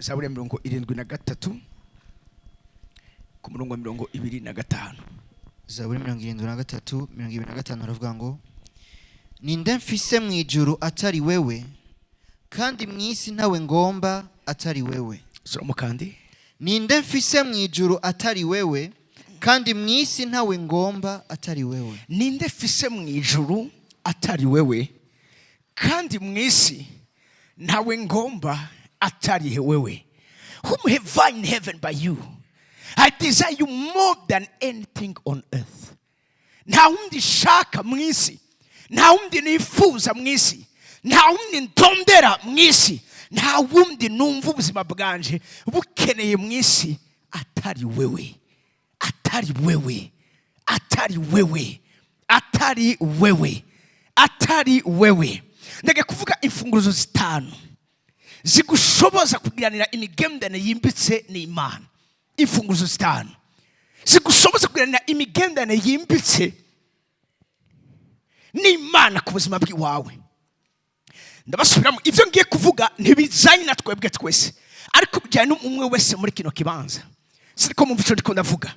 Zaburi ya 73 ku murongo wa 25. Zaburi 73, 25, haravuga ngo: "Ninde mfise mu ijuru atari wewe? Kandi mu isi ntawe ngomba atari wewe." Suramo kandi. Ninde mfise mu ijuru atari wewe? Kandi mu isi ntawe ngomba atari wewe. Ninde mfise mu ijuru atari wewe? Kandi mu isi ntawe ngomba atari wewe. Whom have I in heaven but you? I desire you more than anything on earth. Nta wundi shaka mu isi, nta wundi nifuza mu isi, nta wundi ndondera mu isi, nta wundi numva ubuzima bwanje bukeneye mu isi atari wewe, atari wewe, atari wewe, atari wewe, atari wewe. Ndege kuvuga imfunguruzo zitanu zigushoboza kugiranira imigenderanire yimbitse n'Imana. Imfunguruzo zitanu zigushoboza kugiranira imigenderanire yimbitse n'Imana ku buzima bw'iwawe. Ndabasubiramo, ibyo ngiye kuvuga ntibijyanye na twebwe twese, ariko bijyanye n'umwe wese muri kino kibanza. Siriko mumva icyo ndiko ndavuga?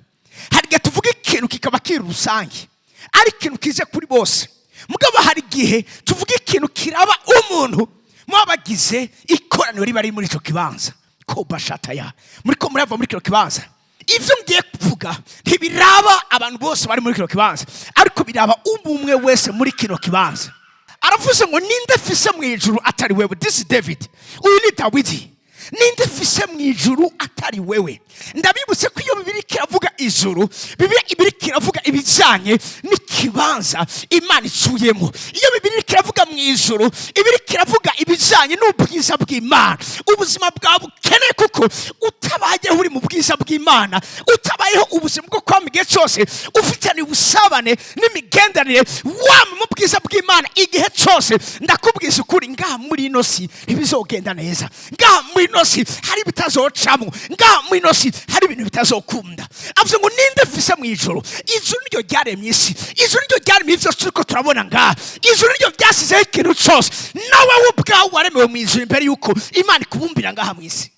Hari igihe tuvuga ikintu kikaba kiri rusange, ari ikintu kize kuri bose, mugabo hari igihe tuvuga ikintu kiraba umuntu muba bagize ikoraniro riba riri muri icyo kibanza. Ko bashataya muri ko murava muri kino kibanza, ibyo ngiye kuvuga ntibiraba abantu bose bari muri kino kibanza, ariko biraba umwe wese muri kino kibanza. Aravuze ngo: "Ninde mfise mu ijuru atari wewe?" This is David, uyu ni Dawidi. "Ninde mfise mu ijuru atari wewe?" Ndabibutse ko iyo Bibiliya kiravuga ijuru, Bibiliya ibiri kiravuga ibijyanye n'ikibanza Imana icuyemo. Iyo Bibiliya kiravuga mu ijuru, ibiri kiravuga ibijyanye n'ubwiza bw'Imana ubuzima bwawe bukeneye, kuko utabayeho uri mu bwiza bw'Imana, utabayeho ubuzima bwo kwama igihe cyose ufitanye ubusabane n'imigenderanire, wama mu bwiza bw'Imana igihe cyose, ndakubwiza ukuri, ngaha muri ino si ntibizogenda neza. Ngaha muri ino si hari ibitazocamwo, ngaha muri ino si hari ibintu bitazokunda. Avuze ngo: "Ninde mfise mu ijuru?" Ijuru niryo ryaremye isi, ijuru niryo ryaremye ibyo turiko turabona ngaha, ijuru niryo ryasizeho ikintu cyose. Nawe we ubwawe waremewe mu ijuru imbere y'uko Imana ikubumbira ngaha mu isi.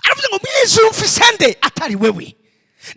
Aravuze ngo: "Mu ijuru mfise nde atari wewe?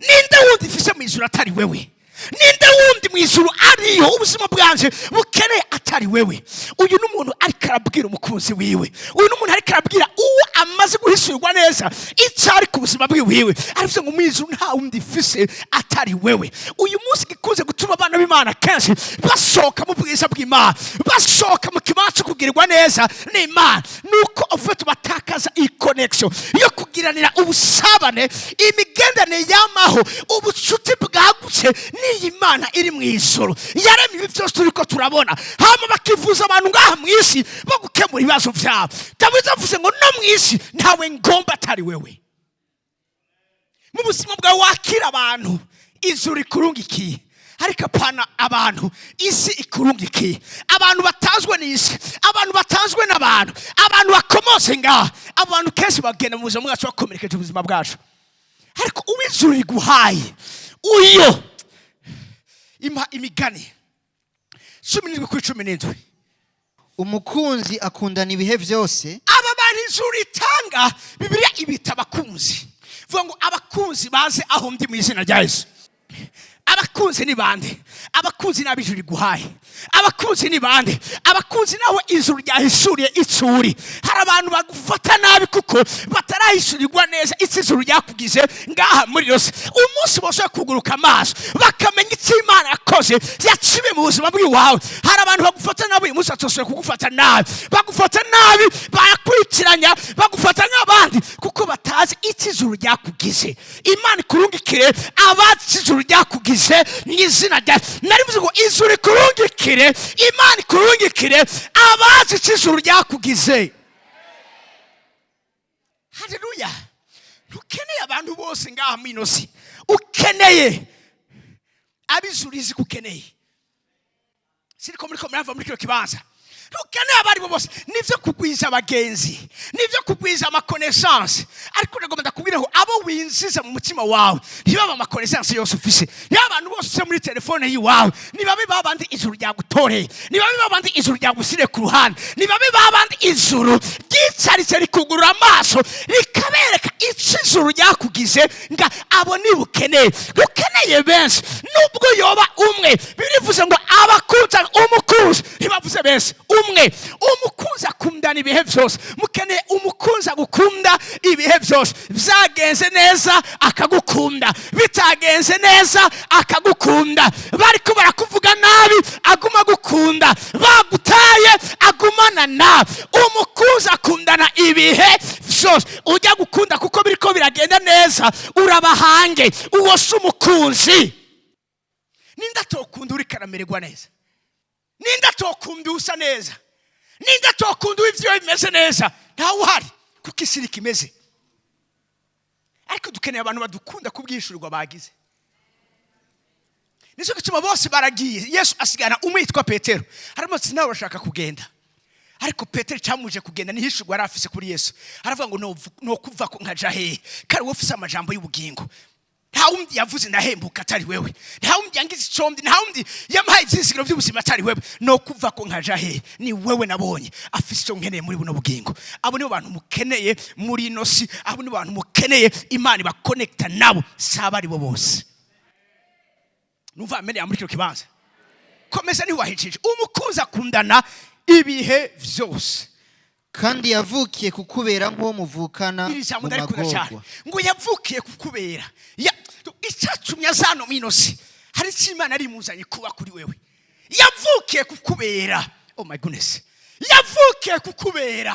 Ninde wundi mfise mu ijuru atari wewe? Ninde wundi mu ijuru ariyo ubuzima bwanje bukeneye atari wewe?" Uyu ni umuntu ariko arabwira umukunzi wiwe, uyu ni umuntu ariko arabwira uwo amaze guhishurirwa neza icyo ari ku buzima bwiwiwe. Aravuze ngo: "Mu ijuru nta wundi mfise atari wewe." Uyu munsi gikunze gutuma abana b'Imana kenshi basohoka mu bwiza bw'Imana, basohoka mu kibanza cyo kugirirwa neza n'Imana, nuko ufite batakaza iyi connection yo kugiranira ubusabane, imigenderanire yamaho, ubucuti bwagutse n'iyi Mana iri mu ijuru yaremye ibi byose turiko turabona. Hama bakivuza abantu ngaha mu isi bo gukemura ibibazo byabo. Dawidi avuze ngo: "No mu isi ntawe ngomba atari wewe." Mu buzima bwawe wakira abantu ijuru rikurungikiye, ariko apana abantu isi ikurungikiye, abantu batazwe n'isi, abantu batazwe n'abantu, abantu bakomotse ngaha. Abantu kenshi bagenda mu buzima bwacu bakomerekeje ubuzima bwacu, ariko uw'ijuru riguhaye uyo impa Imigani 17 kuri 17. Umukunzi akundana ibihe byose. Aba bantu ijuru ritanga, Bibiliya ibita abakunzi. Vuga ngo: "Abakunzi baze aho ndi mu izina rya Yesu." Abakunzi ni bande? Abakunzi ni ab'ijuru riguhaye. Abakunzi ni bande? Abakunzi nawe ijuru ryahishuriye icuri. Hari abantu bagufata nabi kuko batarahishurirwa neza icyo ijuru ryakugize ngaha muri yose. Umunsi bose kuguruka amaso bakamenya icyo Imana yakoze, yaciye mu buzima bw'iwawe, hari abantu bagufata nabi uyu munsi batoshoboye kugufata nabi. Bagufata nabi, barakurikiranya, bagufata nk'abandi kuko batazi icyo ijuru ryakugize. Imana ikurungikire abazi icyo ijuru ryakugize mu izina rya. Nari mvuze ngo ijuru ikurungikire, Imana ikurungikire abazi icyo ijuru ryakugize. Haleluya! Ntukeneye abantu bose ngaha mu ino si, ukeneye ab'ijuru izi ko ukeneye. Siriko muri ko murava muri kino kibanza? Ntukeneye abo ari bo bose. Nivyo kugwiza abagenzi, nivyo kugwiza ama connaissances, ariko ndagomba ndakubwira ngo abo winjiza mu mutima wawe ntibaba ama connaissances yose ufise, niba abantu bose ufise muri telefone yiwawe. Nibabe babandi ijuru ryagutoreye, nibabe babandi ijuru ryagushyire ku ruhande, nibabe babandi ijuru ryicaritse rikugurura amaso, rikabereka icyo ijuru ryakugize. Nga abo nibukeneye. Ukeneye benshi, nubwo yoba umwe. Birivuze ngo abakunza umukunzi, ntibavuze benshi, umwe. Umukunzi akundana ibihe byose. Mukeneye umukunzi agukunda ibihe byose. Byagenze neza akagukunda, bitagenze neza akagukunda, bariko barakuvuga nabi aguma agukunda, bagutaye agumana nawe. Umukunzi akundana ibihe byose. Ujya gukunda kuko biriko biragenda neza, urabahange, uwo si umukunzi. Ninde atokunda uriko aramererwa neza? Ninde atokunda usa neza? Ninde atokunda ivyo bimeze neza? Ntawe uhari, kuko isi iriko imeze. Ariko dukeneye abantu badukunda kubwishurirwa bagize. Nicyo gituma bose baragiye, Yesu asigana umwe yitwa Petero. Harimo ati nawe urashaka kugenda? Ariko Petero cyamuje kugenda nihishurwa yari afise kuri Yesu. Aravuga ngo: "No kuva ko nkaja hehe, kari wowe ufise amajambo y'ubugingo? Nta wundi yavuze ndahembuka atari wewe, nta wundi yangize icombi, nta wundi yamuhaye ivyizigiro by'ubuzima atari wewe. No kuva ko nkaja hehe? Ni wewe nabonye afise icyo nkeneye muri buno bugingo." Abo nibo bantu mukeneye muri ino si, abo nibo bantu mukeneye Imana ibakonekita nabo, si abo ari bo bose. Numva ameneye muri kino kibanza. Komeza, ntiwahicije. Umukunzi akundana ibihe vyose. Kandi yavukiye kukubera nk'uwo muvukana Iri jambo mu ndarikunda cyane. magorwa. Ngo yavukiye kukubera. Icyatumye azano minosi, hari icyo Imana yari imuzanye kuba kuri wewe. Yavukiye kukubera. Oh my goodness, yavukiye kukubera.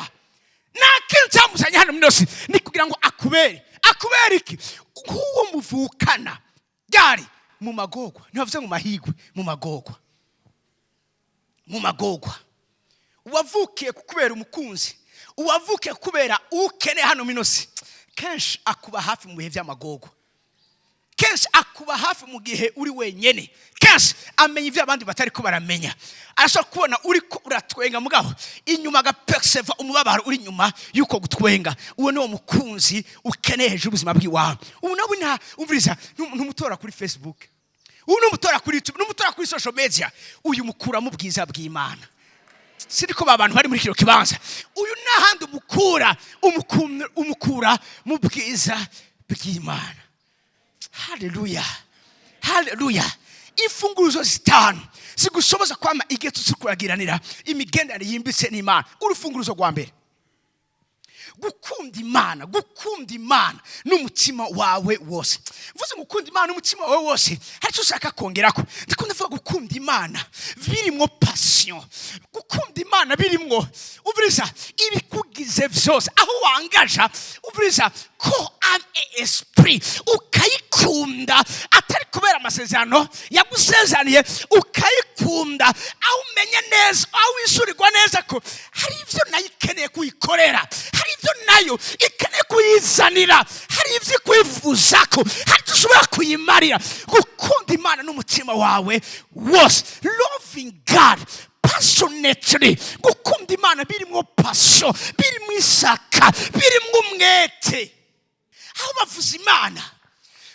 Nta kintu cyamuzanye hano minosi, ni kugira ngo akubere. Akubere iki? Nk'uwo muvukana ryari? Mu magorwa. Ntibavuze mu mahigwe, mu magorwa, mu magorwa. Uwavukiye kukubera umukunzi, uwavukiye kukubera ukeneye hano minosi, kenshi akuba hafi mu bihe by'amagorwa, kenshi akuba hafi mu gihe uri wenyene, kenshi amenya ibyo abandi batari ko baramenya. Arashobora kubona uri ko uratwenga, mugabo inyuma agaperseva umubabaro uri inyuma y'uko gutwenga. Uwo ni wo mukunzi ukeneye hejuru y'ubuzima bw'iwawe. Ubu nawe nta umviriza, ntumutora kuri Facebook, ubu numutora kuri YouTube, numutora kuri social media. Uyu mukuramo ubwiza bw'Imana. Siriko ba bantu bari muri kino kibanza. Uyu n'ahandi umukura, umukura mu bwiza bw'Imana. Haleluya, haleluya! Imfunguruzo zitanu zigushoboza kwama igihe tuzi kuragiranira imigenderanire yimbitse n'Imana. Urufunguruzo rwa mbere: gukunda Imana, gukunda Imana n'umutima wawe wose. Mvuze gukunda Imana n'umutima wawe wose, hari icyo ushaka kongerako. Ndikunda ndavuga gukunda Imana birimwo passion, gukunda Imana birimwo, umviriza, ibikugize vyose, aho wangaja, umviriza, ko âme et esprit, ukayikunda atari kubera amasezerano yagusezeraniye, ukayikunda aho umenye neza, aho wishurirwa neza ko hari ibyo nayo ikeneye kuyikorera, hari ibyo nayo ikeneye kuyizanira, hari ibyo ikwifuza ko, hari icyo ushobora kuyimarira. Gukunda Imana n'umutima wawe wose, loving God passionately, gukunda Imana birimo passion, birimo isaka, birimo umwete. Aho bavuze Imana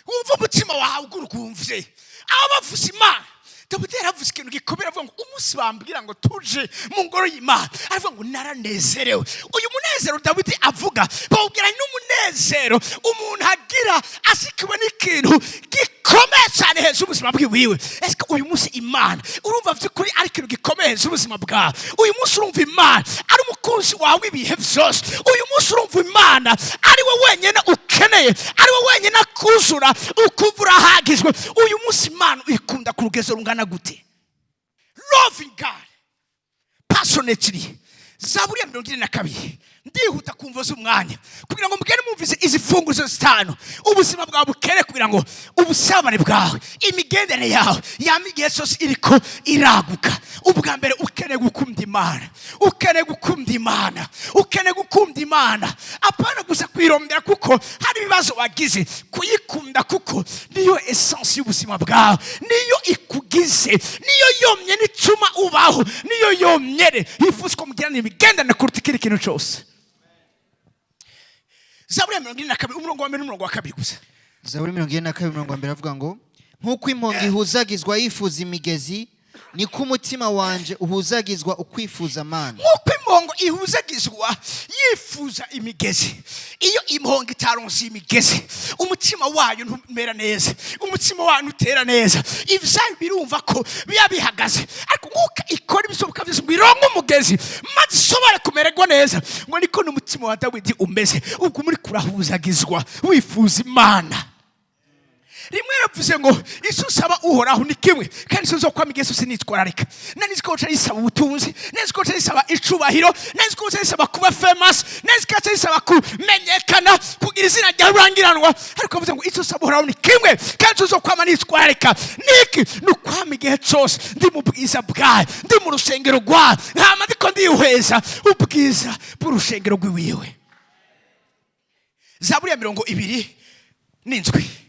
wumva umutima wawe ugurugumvye. Aho bavuze Imana, Dawidi yaravuze ikintu gikomeye, avuga ngo umunsi bambwira ngo tuje mu ngoro y'Imana, aravuga ngo naranezerewe. Uyu munezero Dawidi avuga bawubwira n'umunezero umuntu agira ashikiwe n'ikintu gikomeye cyane hejuru y'ubuzima bwiwiwe. Ese uyu munsi Imana urumva by'ukuri ari ikintu gikomeye hejuru y'ubuzima bwawe? Uyu munsi urumva Imana ari umukunzi wawe ibihe byose? Uyu munsi urumva Imana ari we wenyine ukeneye, ari we wenyine akuzura, ukumva urahagijwe? Uyu munsi Imana uyikunda ku rugezo rungana gute? Loving God passionately. Zaburi ya 42. Ndihuta kumva z'umwanya kugira ngo mugende mwumvise izi funguzo zitanu ubuzima bwawe bukere, kugira ngo ubusabane bwawe, imigendere yawe yama igihe cyose iriko iraguka. Ubwa mbere, ukeneye gukunda Imana, ukeneye gukunda Imana, ukeneye gukunda Imana, apana gusa kwirondera kuko hari ibibazo wagize, kuyikunda kuko niyo essence y'ubuzima bwawe, niyo Ikugize, niyo yomye n'ituma ubaho, niyo yomyere yifuza ko mugirana imigendane kuruta ikindi kintu cyose. Zaburi ya 42, umurongo wa mbere n'umurongo wa kabiri gusa. Zaburi 42, umurongo wa mbere avuga ngo: "Nk'uko impongo ihuzagizwa yifuza imigezi, niko umutima wanje uhuzagizwa ukwifuza Mana." Nk'uko impongo ihuzagizwa yifuza imigezi. Iyo impongo itaronse imigezi, umutima wayo ntumera neza, umutima wayo ntutera neza, ivyayo birumva ko biba bihagaze. Ariko nk'uko ikora ibishoboka byose ngo ironke umugezi maze ishobore kumererwa neza, ngo niko n'umutima wa Dawidi umeze, ubwo muri kurahuzagizwa wifuza Imana. Rimwe yaravuze ngo: "Icyo usaba Uhoraho ni kimwe, kandi icyo nzokwama igihe cyose nitwararika." Nari nzi ko uca risaba ubutunzi, nari nzi ko uca risaba icubahiro, nari nzi ko uca risaba kuba famous, nari nzi ko uca risaba kumenyekana, kugira izina rya rurangiranwa. Ariko avuze ngo: "Icyo usaba Uhoraho ni kimwe, kandi icyo nzokwama nitwararika niki? Ni ukwama igihe cyose ndi mu bwiza bwayo, ndi mu rusengero rwayo, nkama ndiko ndihweza ubwiza bw'urusengero rw'iwiwe." Zaburi ya 27,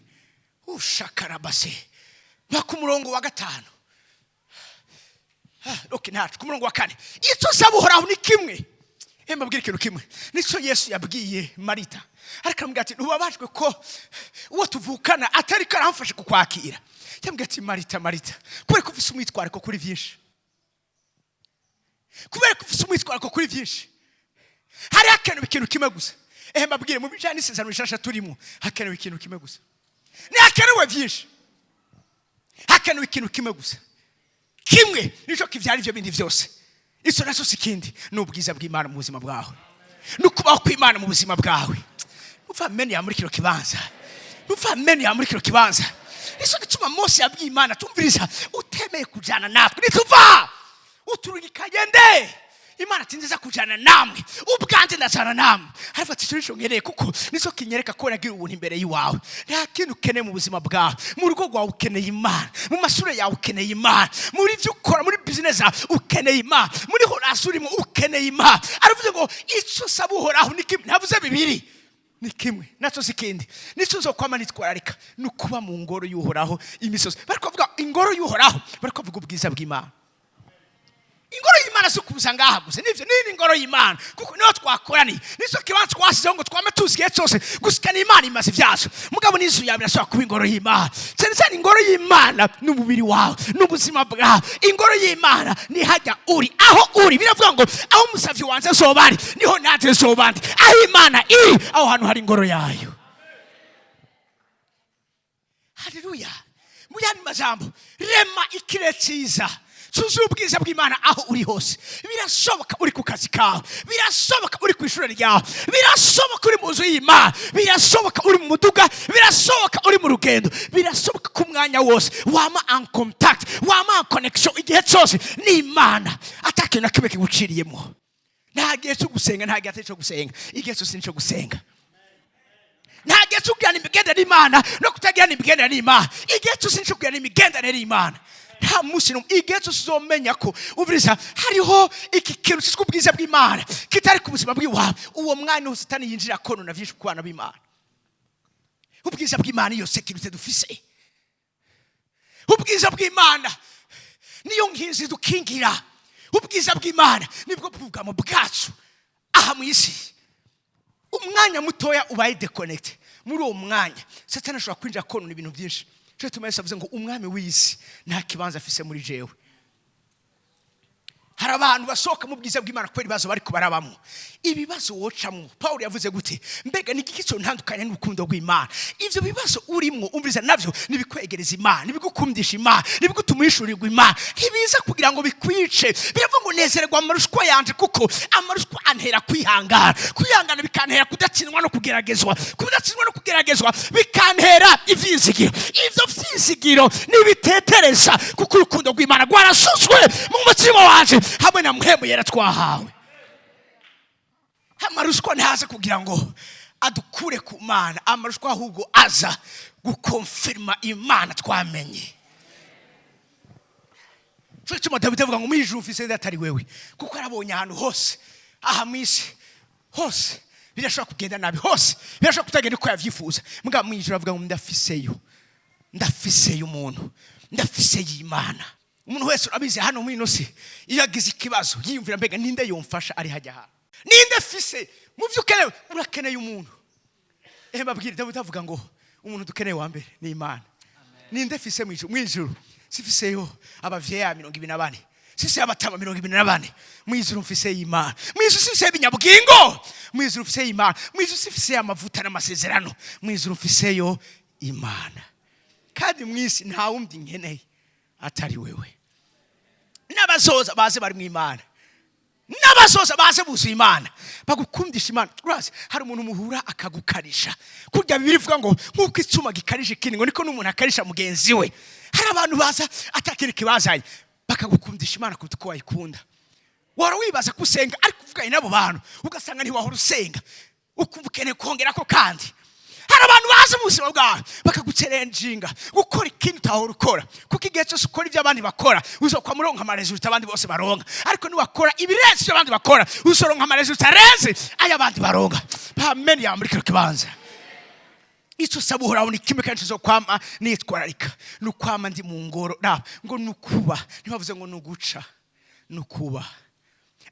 ushakarabase nka ku murongo wa gatanu. Ah, okay, ntacu ku murongo wa kane: "Icyo nsaba Uhoraho ni kimwe." Mbabwire ikintu kimwe, nicyo Yesu yabwiye Marita, ariko aramubwira ati: "Ntubabajwe ko uwo tuvukana atari ko aramfashe kukwakira?" Yambwiye ati: "Marita, Marita, kubera ko ufise umwitwariko kuri byinshi, kubera ko ufise umwitwariko kuri byinshi." Hari hakenewe ikintu kimwe gusa. Mbabwire, mu bijyanye n'isezerano rishasha turimo, hakenewe ikintu kimwe gusa. Ntihakenewe byinshi, hakenewe ikintu kimwe gusa. Kimwe nicyo kibyara ibyo bindi byose. Icyo nacyo si ikindi, ni ubwiza bw'Imana mu buzima bwawe, ni ukubaho kw'Imana mu buzima bwawe. Upfa meni ya muri kino kibanza, upfa meni ya muri kino kibanza. Nicyo gituma Mose yabwiye Imana: "Tumviriza, utemeye kujyana natwe nituva uturungikanye nde?" Imana ati: "Nziza kujyana namwe, ubwanjye ndajyana namwe." Ariko ati: "Icyo nicyo nkeneye, kuko nicyo kinyereka ko nagira ubuntu imbere y'iwawe." Nta kintu ukeneye mu buzima bwawe. Mu rugo rwawe ukeneye Imana, mu mashuri yawe ukeneye Imana, muri byo ukora, muri bizinesi yawe ukeneye Imana, muri horasi urimo ukeneye Imana. Aravuze ngo: "Icyo usaba Uhoraho ni kimwe." Ntavuze bibiri, ni kimwe, nacyo si ikindi. Nicyo nzokwama nitwararika, ni ukuba mu ngoro y'Uhoraho imisozi. Bari kuvuga ingoro y'Uhoraho, bari kuvuga ubwiza bw'Imana. Ingoro y'Imana si ukuza ngaha gusa. Nibyo, ni ingoro y'Imana kuko niho twakoraniye, nicyo kibanza twasizeho ngo twame tuzi igihe cyose gusikana Imana imaze ibyacu. Mugabo n'inzu yawe irashobora kuba ingoro y'Imana. Cyane cyane ingoro y'Imana ni umubiri wawe, n'ubuzima bwawe. Ingoro y'Imana ni hajya uri, aho uri. Biravuga ngo: "Aho umusavyi wanje azoba ari, niho nanjye nzoba ndi." Aho Imana iri, aho hantu hari ingoro yayo. Haleluya! Mu yandi majambo, rema ikirere cyiza cyuzuye ubwiza bw'Imana aho uri hose. Birashoboka uri ku kazi kawe, birashoboka uri ku ishuri ryawe, birashoboka uri mu nzu y'Imana, birashoboka uri mu muduga, birashoboka uri mu rugendo, birashoboka ko umwanya wose wama en contact, wama en connection igihe cyose n'Imana, atakintu na kimwe kiguciriyemo. Nta gihe cyo gusenga, nta gihe atari cyo gusenga, igihe cyose ni cyo gusenga. Nta gihe cyo kugirana imigenderanire n'Imana no kutagirana imigenderanire n'Imana, igihe cyose ni cyo kugirana imigenderanire n'Imana. Nta munsi n'umwe, igihe cyose uzomenya ko umviriza hariho iki kintu cyitwa ubwiza bw'Imana kitari ku buzima bw'iwawe, uwo mwanya wose Satani yinjira konona byinshi ku bana b'Imana. Ubwiza bw'Imana, iyo sécurité dufise, ubwiza bw'Imana niyo nkinzi dukingira. Ubwiza bw'Imana nibwo bwugamo bwacu aha mu isi. Umwanya mutoya ubaye déconnecté, muri uwo mwanya Satani ashobora kwinjira konona ibintu byinshi. Cyo gituma Yesu avuze ngo: "Umwami w'isi nta kibanza afise muri jewe." Hari abantu basohoka mu bwiza bw'Imana kubera ibibazo bariko barabamwo, ibibazo wocamwo. Pawulo yavuze gute? Mbega ni igiki ntandukanye n'urukundo rw'Imana? Ivyo bibazo urimwo, umviriza, navyo nibikwegereza Imana, nibigukundisha Imana, nibigutuma uhishurirwa Imana. Ntibiza kugira ngo bikwice. Biravuga ngo: "Nezererwa amarushwa yanje, kuko amarushwa antera kwihangana, kwihangana bikantera kudatsindwa no kugeragezwa, kudatsindwa no kugeragezwa bikantera ivyizigiro, ivyo vyizigiro nibitetereza, kuko urukundo rw'Imana rwarasuzwe mu mutima wanje hamwe na Mpwemu Yera twahawe." Amarushwa ntaza kugira ngo adukure ku Mana, amarushwa ahubwo aza gukonfirma Imana twamenye. Cyo gituma Dawidi avuga ngo: "Mu ijuru mfise nde atari wewe?" Kuko arabonye ahantu hose aha mu isi hose birashobora kugenda nabi, hose birashobora kutagenda uko yavyifuza. Mugabo mu ijuru avuga ngo: "Ndafiseyo, ndafiseyo umuntu." Ndafise y'Imana. Umuntu wese urabizi hano muri ino si, iyo agize ikibazo yiyumvira: mbega ninde yomfasha ari hajya hano? Ninde fise? Mu byo ukeneye, urakeneye umuntu. Mbabwire, Dawidi avuga ngo umuntu dukeneye wa mbere ni Imana. Ninde fise mu ijuru? Mu ijuru sifiseyo abavyeyi 24, sise abatama 24. Mu ijuru mfise y'Imana. Mu ijuru sifise ibinyabugingo, mu ijuru mfise y'Imana. Mu ijuru sifise amavuta n'amasezerano, mu ijuru mfiseyo Imana. Kandi mu isi nta wundi nkeneye atari wewe. N'abazoza baze bari mu Imana, n'abazoza baze buzuye Imana, bagukundisha Imana. Urazi, hari umuntu muhura akagukarisha kurya. Bibiri ivuga ngo nk'uko icyuma gikarisha ikindi, ngo niko n'umuntu akarisha mugenzi we. Hari abantu baza atakindi kibazanye, bakagukundisha Imana kuruta uko wayikunda. Wara wibaza ko usenga, ariko uvuganye n'abo bantu ugasanga ntiwahora usenga, ukumva ukeneye kongera ko. Kandi hari abantu baza mu buzima bwawe bakaguchallenginga gukora ikintu utahora ukora, kuko igihe cyose ukora ibyo abandi bakora, uzokwa muronka amarésultats abandi bose baronka. Ariko niwakora ibirenze ibyo abandi bakora, uzoronka amarésultats arenze ayo abandi baronka. Amen ya muri kino kibanza. Icyo usaba Uhoraho ni kimwe, kandi tuzokwama nitwararika, ni ukwama ndi mu ngoro. Ngo ni ukuba, ntibavuze ngo ni uguca, ni ukuba.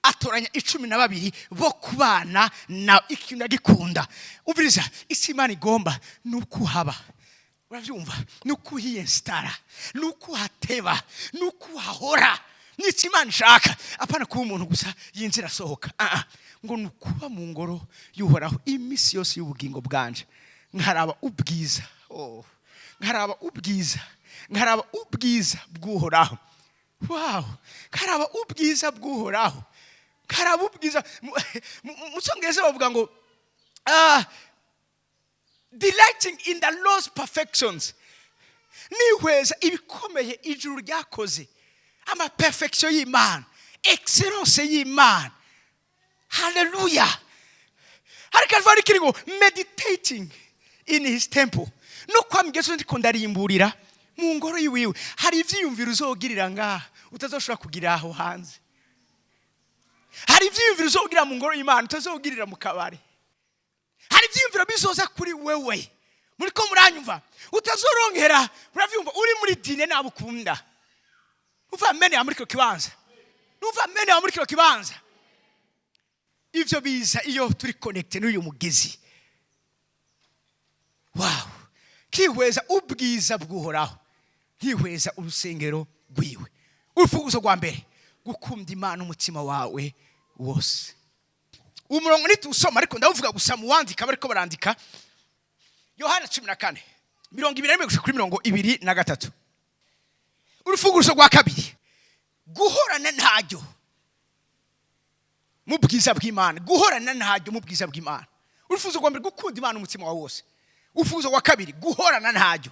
Atoranya 12 bo kubana na ikintu agikunda. Umviriza, isi Imana igomba ni ukuhaba, urabyumva, ni ukuhiyinstalla, ni ukuhateba, ni ukuhahora. N'icyo Imana ishaka, apana kuba umuntu gusa yinjira asohoka. Ah, ah. Ngo ni ukuba mu ngoro y'Uhoraho iminsi yose y'ubugingo bwanje, nkaraba ubwiza, oh, nkaraba ubwiza, nkaraba ubwiza bw'Uhoraho. Wow, nkaraba ubwiza bw'Uhoraho, nkaraba ubwiza. Mu Cyongereza bavuga ngo "delighting in the Lord's perfections", nihweza ibikomeye ijuru ryakoze, amaperfection y'Imana, excellence y'Imana. Haleluya! Hari kavari kiri ngo "meditating in his temple", no kwama igihe ndiko ndarimburira mu ngoro yiwiwe. Hari ivyiyumviro uzogirira ngaha utazoshobora kugira aho hanze. Hari ivyiyumviro uzogirira mu ngoro y'Imana utazogirira mu kabari. Hari ivyiyumviro bizoza kuri wewe, muriko muranyumva, utazorongera, muravyumva, uri muri dîner nabo ukunda. Uva mene muri kino kibanza, uva mene muri kino kibanza. Ivyo biza iyo turi connecté n'uyu mugezi. Wow, kihweza ubwiza bw'Uhoraho, nkihweza urusengero rwiwe. Urufunguzo rwa mbere, gukunda Imana umutima wawe wose. Umurongo ntitusoma, ariko ndawuvuga gusa mu wandika bariko barandika. Yohana 14, 21 gushika kuri 23. Urufunguzo rwa kabiri, guhorana ntaryo mu bwiza bw'Imana, guhorana ntaryo mu bwiza bw'Imana. Urufunguzo rwa mbere, gukunda Imana umutima wawe wose. Urufunguzo rwa kabiri, guhorana ntaryo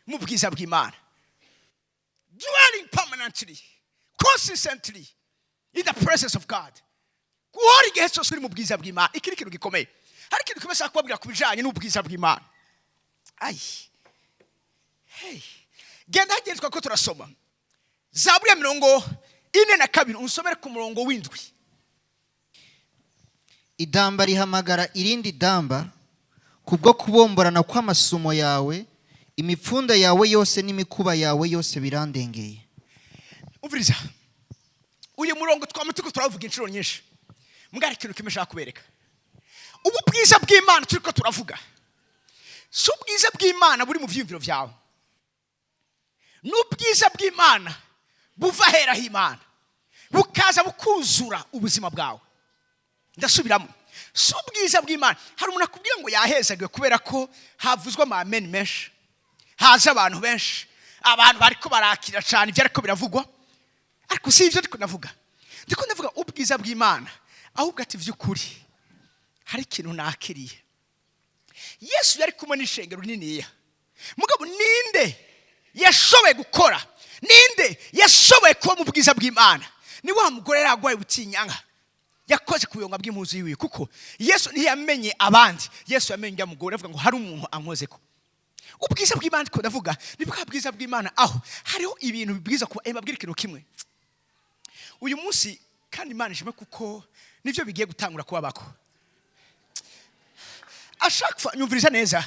mu bwiza bw'Imana, dwelling permanently, consistently in the presence of God, guhora igihe cyose uri mu bwiza bw'Imana. Iki ni ikintu gikomeye. Hari ikintu kimwe nshaka kubabwira ku bijanye n'ubwiza bw'Imana. Ayi hey, genda hagenzwa ko turasoma Zaburi ya 42, unsomere ku murongo w'7. Idamba rihamagara irindi damba kubwo kubomborana kw'amasumo yawe. Imipfunda yawe yose n'imikuba yawe yose birandengeye. Umviriza, uyu murongo twama turiko turavuga inshuro nyinshi. Mbwara ikintu kimwe nshaka kubereka. Ubu bwiza bw'Imana turiko turavuga si ubwiza bw'Imana buri mu vyiyumviro vyawe, ni ubwiza bw'Imana buva aheraho Imana, bukaza bukuzura ubuzima bwawe. Ndasubiramo, si ubwiza bw'Imana. Hari umuntu akubwira ngo yahezagiwe kubera ko havuzwe amameni menshi, haje abantu benshi, abantu bariko barakira cyane ibyo ariko biravugwa. Ariko si ibyo ndiko ndavuga. Ndiko ndavuga ubwiza bw'Imana ahubwo ati vy'ukuri hari ikintu nakiriye. Yesu yari kumwe n'ishengero rininiya. Mugabo ninde yashoboye gukora? Ninde yashoboye kuba mu bwiza bw'Imana? Ni wa mugore yari agwaye ubutinyanka, yakoze ku buyonga bw'impuzu yiwe, kuko Yesu ntiyamenye abandi, Yesu yamenye ujya mugore. Avuga ngo hari umuntu ankozeko. Ubwiza bw'Imana ndiko ndavuga ni bwa bwiza bw'Imana aho hariho ibintu bibwiza kuba. Mbabwire ikintu kimwe uyu munsi, kandi Imana ishimwe kuko nibyo bigiye gutangura kubabako. Ashaka nyumviriza neza,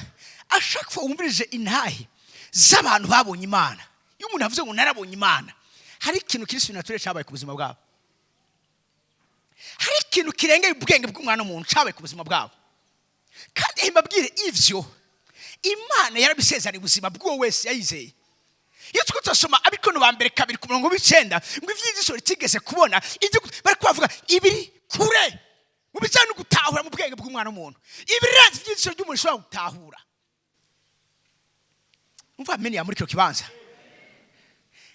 ashaka wumvirije intahe z'abantu babonye Imana. Iyo umuntu avuze ngo narabonye Imana, hari ikintu kiri surnaturel cyabaye ku buzima bwabo, hari ikintu kirengeye ubwenge bw'umwana w'umuntu cyabaye ku buzima bwabo. Kandi mbabwire, ivyo Imana yarabisezeraniye ubuzima bw'uwo wese yayizeye. Iyo turiko turasoma Abakorinto ba mbere 2 ku murongo w'9 ngo ivy'ijisho ritigeze kubona, ibyo bari kubavuga ibiri kure mu bijyanye no gutahura mu bwenge bw'umwana w'umuntu, ibirenze ivy'ijisho ry'umuntu rishobora gutahura. Umva meni ya muri kino kibanza.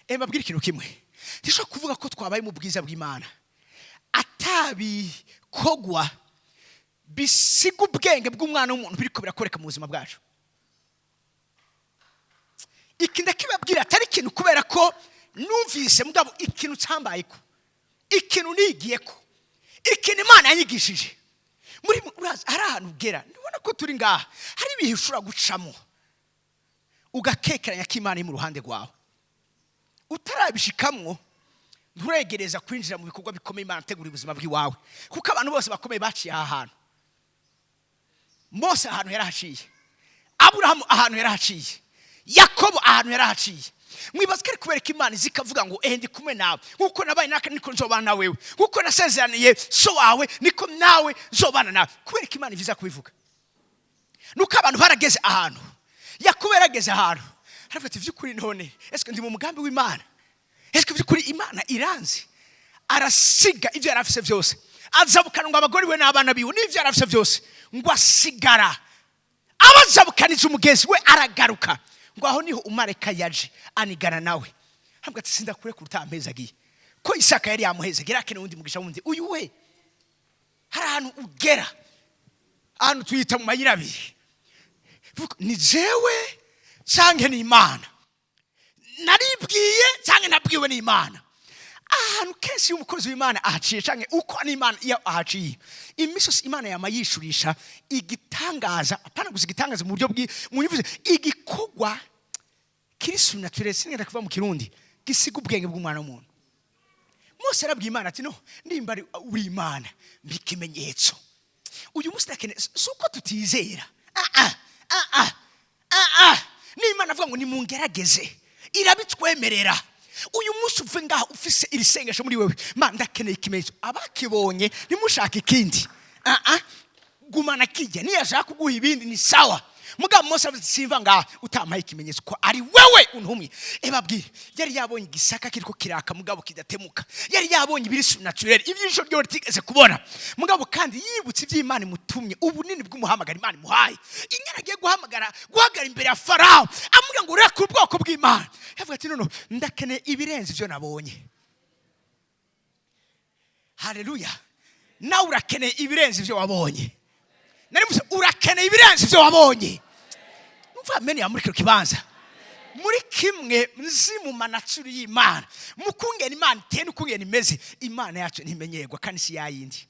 Mbabwire ikintu kimwe: ntishobora kuvuga ko twabaye mu bwiza bw'Imana atabikogwa bisiga ubwenge bw'umwana w'umuntu biriko birakoreka mu buzima bwacu. Iki ndakibabwira atari ikintu kubera ko numvise, mugabo ikintu cyambayeko, ikintu nigiyeko, ikintu Imana yanyigishije muri urazi hari ahantu ugera, ndabona ko turi ngaha, hari ibihe ushobora gucamo ugakekeranya ko Imana iri mu ruhande rwawe. Utarabishikamwo, nturegereza kwinjira mu bikorwa bikomeye Imana ategura ubuzima bw'iwawe, kuko abantu bose bakomeye baciye aha hantu. Mose ahantu yarahaciye, Aburahamu ahantu yarahaciye, Yakobo ahantu yarahaciye. Mwibaza ko ari kubera ko Imana izi ikavuga ngo ehe, ndi kumwe nawe, nkuko nabaye naka niko nzobana na wewe, nkuko nasezeraniye so wawe niko nawe nzobana nawe. Kubera ko Imana iviza kubivuga nuko abantu barageze ahantu. Yakobo yarageze ahantu aravuga ati: "Vy'ukuri none ese ndi mu mugambi w'Imana? Ese by'ukuri Imana iranzi?" Arasiga ibyo yari afise byose, azabukana ngo abagore we n'abana biwe n'ibyo yari afise byose, ngo asigara abazabukanije umugezi, we aragaruka. Ngo aho niho umareka yaje anigana nawe, avuga ati: "Sindakure kuruta amezi agiye ko Isaka yari yamuhezagiye, yari akeneye uwundi mugisha wundi." Uyu we, hari ahantu ugera, ahantu tuyita mu mayira abiri. Vuga, ni jewe canke ni Imana? Naribwiye canke nabwiwe n'Imana? Ahantu kenshi iyo umukozi w'Imana ahaciye canke uko n'Imana iyo ahaciye, iminsi yose Imana yama yishurisha igitangaza. Apana gusa igitangaza mu buryo bwi mubivuze, igikorwa kiri surnaturel, sinigenda kuva mu Kirundi, gisiga ubwenge bw'umwana w'umuntu. Mose yarabwiye Imana ati: "No nimba uri Imana, mpa ikimenyetso." Uyu munsi ndakeneye, si uko tutizera. Ah, ah, ah, ah, ah, ah. N'Imana avuga ngo nimungerageze, irabitwemerera. Uyu munsi uve ngaho ufise iri sengesho muri wewe: "Ma, ndakeneye ikimenyetso." Abakibonye ntimushake ikindi. Ah, ah. Gumana kijya, niyashaka kuguha ibindi ni sawa. Mugabo Mose avuze ati: "Simva ngaha utampaye ikimenyetso ko ari wewe untumye." Ebabwire, yari yabonye igisaka kiriko kiraka mugabo kidatemuka, yari yabonye ibiri surnaturel, ivy'ijisho ryo ritigeze kubona. Mugabo kandi yibutse ivy'Imana imutumye, ubunini bw'umuhamagara Imana imuhaye, inyana agiye guhamagara, guhagarara imbere ya Farawo amubwira ngo reka ubwoko bw'Imana. Yavuga ati: "Nono ndakeneye ibirenze ivyo nabonye." Haleluya! Nawe urakeneye ibirenze ivyo wabonye. Nari mvuze, urakeneye ibirenze ivyo wabonye. Numva amene ya muri kino kibanza. Muri kimwe nzi mu ma nature y'Imana, mu kungena Imana iteye n'ukungena imeze, Imana yacu ntimenyerwa kandi si yayindi.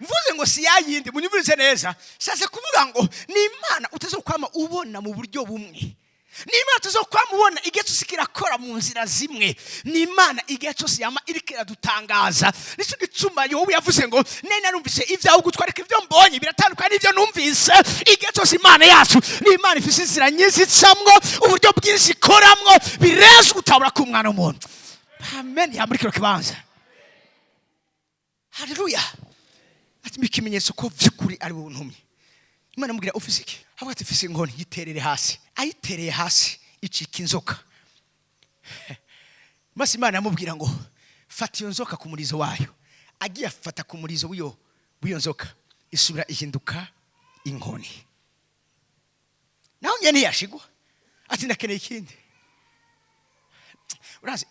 Mvuze ngo si yayindi, munyumvirize neza. Sase kuvuga ngo ni Imana utazokwama ubona mu buryo bumwe, ni Imana tuzokwama ubona igihe cyose kirakora mu nzira zimwe, ni Imana igihe cyose yama iriko iradutangaza. Nicyo gituma Yobu yavuze ngo nari narumvise ibyawe ugutwi, ariko ibyo mbonye biratandukanye n'ibyo numvise. Igihe cyose Imana yacu ni Imana ifise inzira nyinshi icamwo, uburyo bwinshi ikoramwo, birenze ugutabura k'umwana w'umuntu. Amen ya muri kino kibanza. Haleluya! Ati: "Mpa ikimenyetso ko vy'ukuri ari wowe untumye." Imana amubwira: "Ufise iki?" Avuga ati: "Mfise inkoni." "Yiterere hasi." Ayitereye hasi icika inzoka. Maze Imana yamubwira ngo: "Fata iyo nzoka ku murizo wayo." Agiye afata ku murizo w'iyo nzoka, isubira ihinduka inkoni. Naho nyene ntiyashigwa, ati: "Ndakeneye ikindi." Urazi,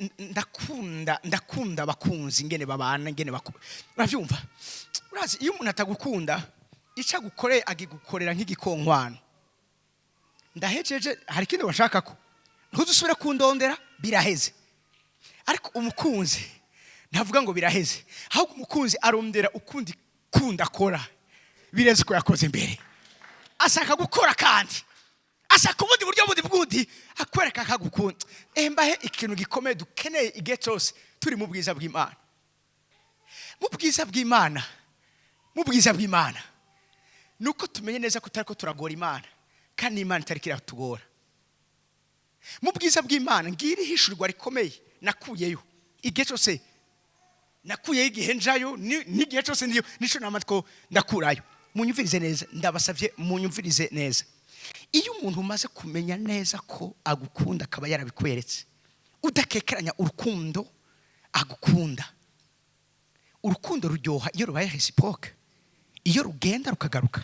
ndakunda abakunzi ingene babana, ingene uravyumva. Urazi, iyo umuntu atagukunda, icyo agukoreye agigukorera nk'igikonkwano. Ndahejeje, hari ikindi bashaka ko ntuzusubire kundondera, biraheze. Ariko umukunzi ntavuga ngo biraheze, ahubwo umukunzi arondera ukundi kundi akora birenze uko yakoze imbere. Ashaka gukora kandi ashaka ubundi buryo bundi bwundi akwereka akagukunda. Mbahe ikintu gikomeye dukeneye igihe cyose turi mu bwiza bw'Imana. Mu bwiza bw'Imana, mu bwiza bw'Imana, ni uko tumenye neza ko tutari ko turagora Imana kandi Imana itari kiratugora. Mu bwiza bw'Imana, ngira ihishurirwa rikomeye nakuyeyo. Igihe cyose nakuyeyo, igihe njayo n'igihe cyose ndiyo, nico namatwo ndakurayo. Munyumvirize neza, ndabasavye, munyumvirize neza. Iyo umuntu umaze kumenya neza ko agukunda, akaba yarabikweretse udakekeranya, urukundo agukunda, urukundo ruryoha iyo rubaye réciproque, iyo rugenda rukagaruka.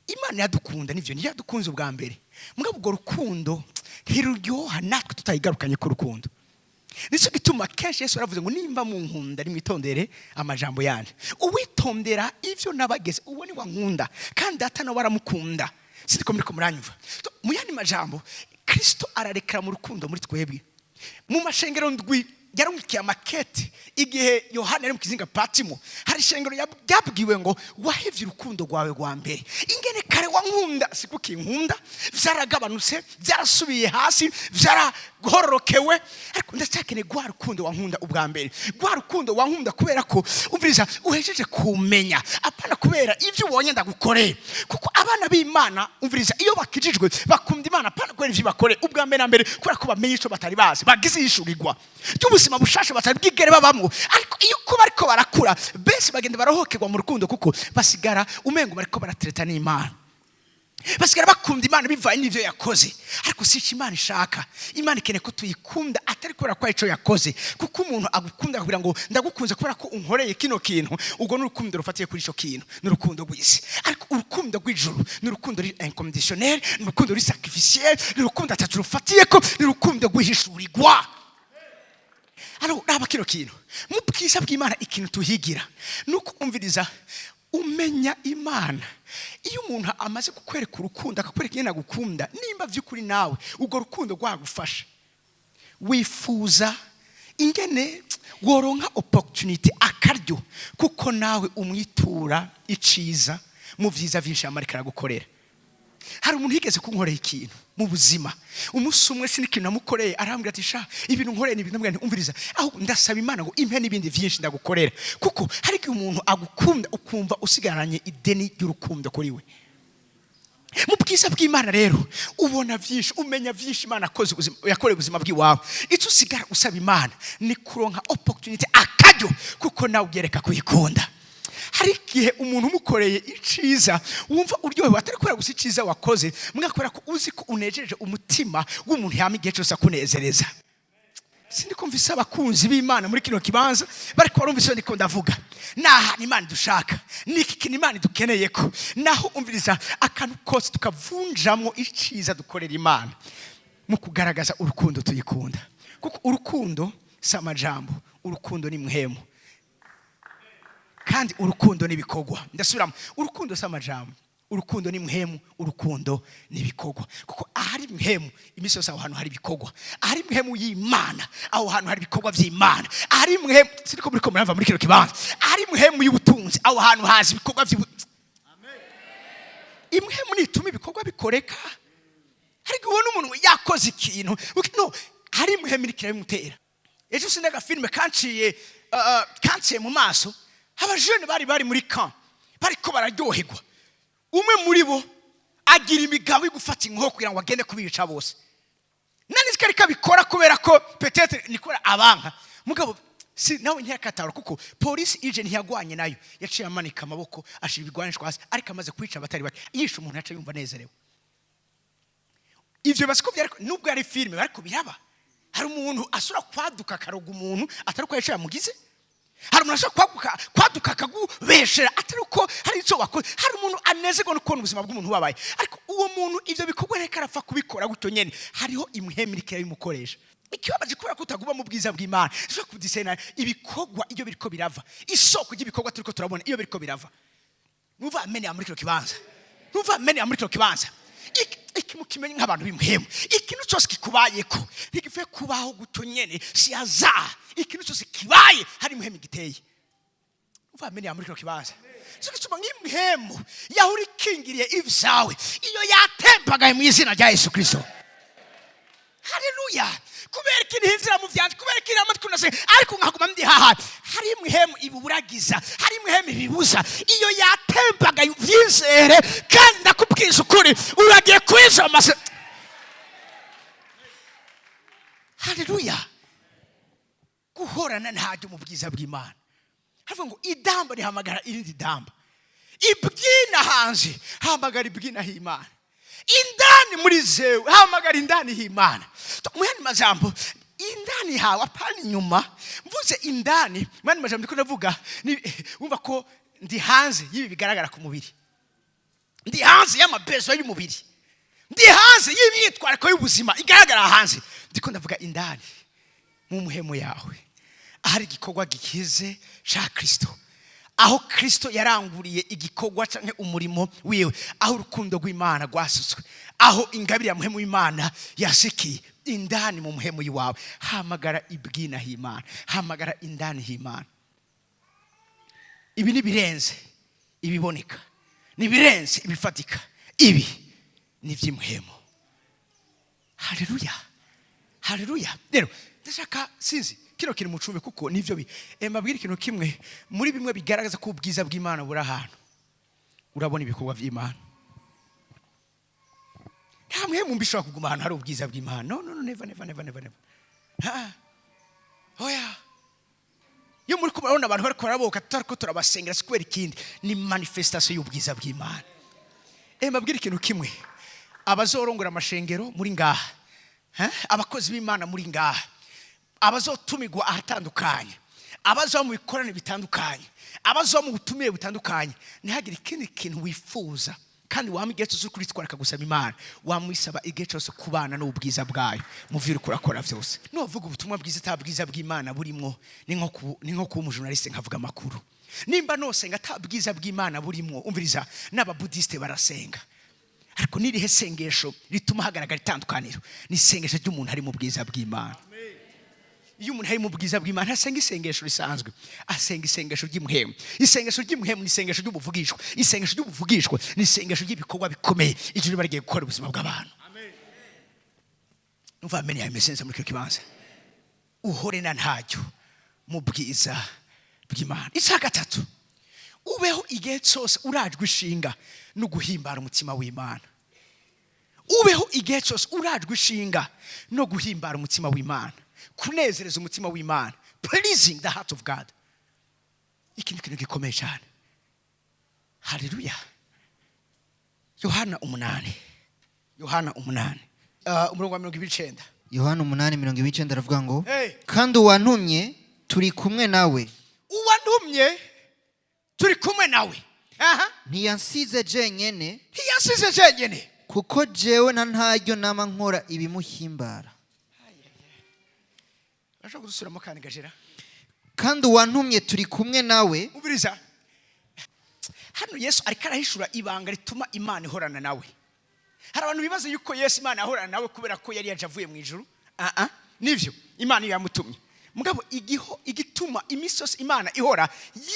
Imana yadukunda nivyo, niyo yadukunze ubwa mbere, mugabo ubwo rukundo ntiruryoha natwe tutayigarukanye ku rukundo. Nicyo gituma kenshi Yesu yaravuze ngo: "Nimba munkunda, nimwitondere amajambo yanje. Uwitondera ivyo nabageze, uwo ni wankunda, kandi Data nawe aramukunda." Sindiko muriko muranyumva. So, mu yandi majambo, Kristo ararekera mu rukundo muri twebwe. Mu mashengero ndwi yarungikiye amakete igihe Yohana yari mu kizinga Patimo, hari ishengero ryabwiwe ngo: "Wahevye urukundo rwawe rwa mbere. Ingene kare wankunda, siko ukinkunda. Vyaragabanutse, byarasubiye hasi, vyarahororokewe, ariko ndacyakeneye rwa rukundo wankunda ubwa mbere, rwa rukundo wankunda kubera ko, umviriza, uhejeje kumenya, apana kubera ibyo ubonye ndagukoreye." Kuko abana b'Imana, umviriza, iyo bakijijwe bakunda Imana apana kubera ivyo bakoreye ubwa mbere na mbere, kubera ko bamenye ico batari bazi, bagize ihishurirwa ry'ubuzima bushasha batari bwigere babamwo. Ariko iyo uko bariko barakura, benshi bagenda barohokerwa mu rukundo, kuko basigara umengo bariko baratereta n'Imana, basigara bakunda Imana bivanye n'ivyo yakoze. Ariko si ico Imana ishaka. Imana ikeneye ko tuyikunda atari kubera ko ari ico yakoze, kuko umuntu agukunda kugira ngo ndagukunze kubera ko unkoreye kino kintu, ubwo ni urukundo rufatiye kuri ico kintu, ni urukundo rw'isi. Ariko urukundo rw'ijuru ni urukundo ruri inconditionnel, ni urukundo ruri sacrificiel, ni urukundo atacu rufatiyeko, ni urukundo rw'ihishurirwa. Alors, raba kino kintu. Mu bwiza bw'Imana, ikintu tuhigira ni uko, umviriza, umenya Imana iyo umuntu amaze kukwereka urukundo, akakwereka ingene agukunda. Nimba by'ukuri nawe urwo rukundo rwagufasha, wifuza ingene woronka opportunité, akaryo, kuko nawe umwitura iciza mu vyiza vyinshi amarika aragukorera. Hari umuntu yigeze kunkorera ikintu mu buzima. Umunsi umwe sinikintu namukoreye, arambwira ati: "Sha, ibintu nkoreye ni ibintu." Ndamubwira nti: "Umviriza, aho ndasaba Imana ngo impe n'ibindi vyinshi ndagukorera." Kuko hari igihe umuntu agukunda ukumva usigaranye ideni ry'urukundo kuri we. Mu bwiza bw'Imana rero, ubona byinshi, umenya byinshi Imana akoze ubuzima, yakoreye ubuzima bw'iwawe. Icyo usigara usaba Imana ni kuronka opportunity, akaryo, kuko nawe ugereka kuyikunda. Hari igihe umuntu umukoreye iciza wumva uryohewe, atari kubera gusa iciza wakoze, mbwa kubera ko uzi ko unejeje umutima w'umuntu yama igihe cyose akunezereza. Sindi kumvise abakunzi b'Imana muri kino kibanza bariko barumva icyo ndiko ndavuga. Ni ahantu Imana idushaka, ni iki kintu Imana idukeneye ko naho, umviriza, akantu kose tukavunjamwo iciza dukorera Imana mu kugaragaza urukundo tuyikunda. Kuko urukundo si amajambo, urukundo ni muhemu, kandi urukundo ni ibikorwa. Ndasubiramo: urukundo si amajambo, urukundo ni muhemu, urukundo ni ibikorwa. Kuko ahari muhemu, iminsi yose aho hantu hari ibikorwa. Ahari muhemu y'Imana, aho hantu hari ibikorwa by'Imana. Ahari muhemu, siriko muriko murava muri kino kibanza, ahari muhemu y'ubutunzi, aho hantu haza ibikorwa by'ubutunzi. Imwemu nituma ibikorwa bikoreka. Ariko ubona umuntu yakoze ikintu no hari muhemu iriko irabimutera. Ejo sindi agafilime kanciye mu maso. Abajene bari muri camp, bariko bararyoherwa. Umwe muri bo agira imigabo yo gufata inkoko kugira ngo agende kubica bose. Nani ko ariko abikora kubera ko peut-être ni kubera abanka, mugabo si nawe ntiyakatara, kuko polisi ije ntiyagwanye nayo, yaciye amanika amaboko, ashira ibigwanishwa hasi. Ariko amaze kwica abatari bake, yishe umuntu, yaciye yumva anezerewe. Ivyo basi ko byari, nubwo yari filime, ariko biraba. Hari umuntu ashobora kwaduka akaroga umuntu atari uko yaciye yamugize. Hari umuntu ashobora kwaduka akagubeshera atari uko hari icyo wakoze. Hari umuntu anezerwa no kubona ubuzima bw'umuntu bubabaye, ariko uwo muntu ivyo bikorwa reka arapfa kubikora gutyo nyene, hariho imhemu iriko irabimukoresha. Ikibabaje, kubera ko utaguma mu bwiza bw'Imana, ushobora kudisena ibikorwa iyo biriko birava, isoko ry'ibikorwa turiko turabona iyo biriko birava. Numva amene muri kino kibanza, numva amene muri kino kibanza. Iki mukimenye nk'abantu b'imuhemu: ikintu cyose kikubayeko ntigipfuye kubaho gutyo nyene, si hasard. Ikintu cyose kibaye, hari imuhemu giteye. Umva amene muri kino kibanza. Cyo gituma nk'imuhemu yahora ikingiriye ivyawe, iyo yatembagaye mu izina rya Yesu Kristo. Haleluya! Kubera ikintu hinzira mu vyanje, kubera ikintu amatwi nase, ariko nkaguma ndi haha, hari imihemu ibuburagiza, hari imihemu ibibuza. Iyo yatembagaye, uvyizere, kandi ndakubwiza ukuri, uragiye kwinjira mu mase. Haleluya! Guhorana ntaryo mu bwiza bw'Imana, havuga ngo idamba rihamagara irindi damba. Ibwina hanze hamagara ibwina h'Imana, indani muri zewe hamagara indani h'Imana. Mu yandi majambo, indani hawe, apana inyuma. Mvuze indani, mu yandi majambo ndiko ndavuga wumva ko ndi hanze y'ibi bigaragara ku mubiri, ndi hanze y'amabezo y'umubiri, ndi hanze y'imyitwariko y'ubuzima igaragara hanze. Ndiko ndavuga indani mu muhemo yawe, ahari igikorwa gikize cya Kristo, aho Kristo yaranguriye igikorwa cyangwa umurimo wiwe, aho urukundo rw'Imana rwasutswe, aho ingabire ya muhemu w'Imana yashikiye. Indani mu muhemu iwawe hamagara ibwina h'Imana, hamagara indani h'Imana. Ibi ni birenze ibiboneka, ni birenze ibifatika, ibi ni iby'imuhemu. Haleluya, haleluya! Rero ndashaka, sinzi, kino kiri mu cumbi kuko nivyo bi mbabwira ikintu kimwe muri bimwe bigaragaza ko ubwiza bw'Imana buri ahantu. Urabona ibikorwa by'Imana. Nta muhemu mbi ushobora kuguma ahantu hari ubwiza bw'Imana. No, no, no, never, never, never, never, never. Ha, oya. Iyo muri kubona abantu bariko baraboka, tutariko turabasengera, si kubera ikindi, ni manifestation y'ubwiza bw'Imana. Mbabwira ikintu kimwe: abazorongora amashengero muri ngaha, abakozi b'Imana muri ngaha, abazotumirwa ahatandukanye, abazoba mu bikorane bitandukanye, abazoba mu butumire butandukanye, ntihagire ikindi kintu wifuza kandi wama igihe cyose uri kuritwararika gusaba Imana. Wamwisaba igihe cyose kubana n'ubwiza bwayo mu byo uri kurakora byose. Nuvuga ubutumwa bwiza ata bwiza bw'Imana burimwo, ni nko kuba umujournaliste nkavuga amakuru. Nimba nosenga ata bwiza bw'Imana burimwo, umviriza, n'ababudiste barasenga, ariko nirihe sengesho rituma hagaragara itandukaniro? Ni isengesho ry'umuntu ari mu bwiza bw'Imana. Iyo umuntu ari mu bwiza bw'Imana, ntasenga isengesho risanzwe, asenga isengesho ry'imuhemu. Isengesho ry'imuhemu ni isengesho ry'ubuvugishwa. Isengesho ry'ubuvugishwa ni isengesho ry'ibikorwa bikomeye ijuru riba rigiye gukora ubuzima bw'abantu. Numva amene yameze neza muri kino kibanza. Uhore na ntaryo mu bwiza bw'Imana. Icya gatatu, ubeho igihe cyose urajwe ishinga no guhimbara umutima w'Imana. Ubeho igihe cyose urajwe ishinga no guhimbara umutima w'Imana, kunezereza umutima w'Imana, pleasing the heart of God. Iki ni ikintu gikomeye cyane. Haleluya! Yohana 8, Yohana 8, umurongo wa 29. Yohana 8:29 aravuga ngo: Hey. "Kandi uwantumye turi kumwe nawe." Uwantumye turi kumwe nawe, aha. "Ntiyansize jenyene." Ntiyasize jenyene. "Kuko jewe na ntaryo nama nkora ibimuhimbara." Urashobora kudusubiramo kandi gajera? "Kandi uwantumye turi kumwe nawe." Umviriza hano, Yesu ariko arahishura ibanga rituma Imana ihorana nawe. Hari abantu bibaza yuko Yesu Imana ahorana nawe kubera ko yari yaje avuye mu ijuru. Ah ah, nivyo, Imana iyo yamutumye. Mugabo igiho igituma iminsi yose Imana ihora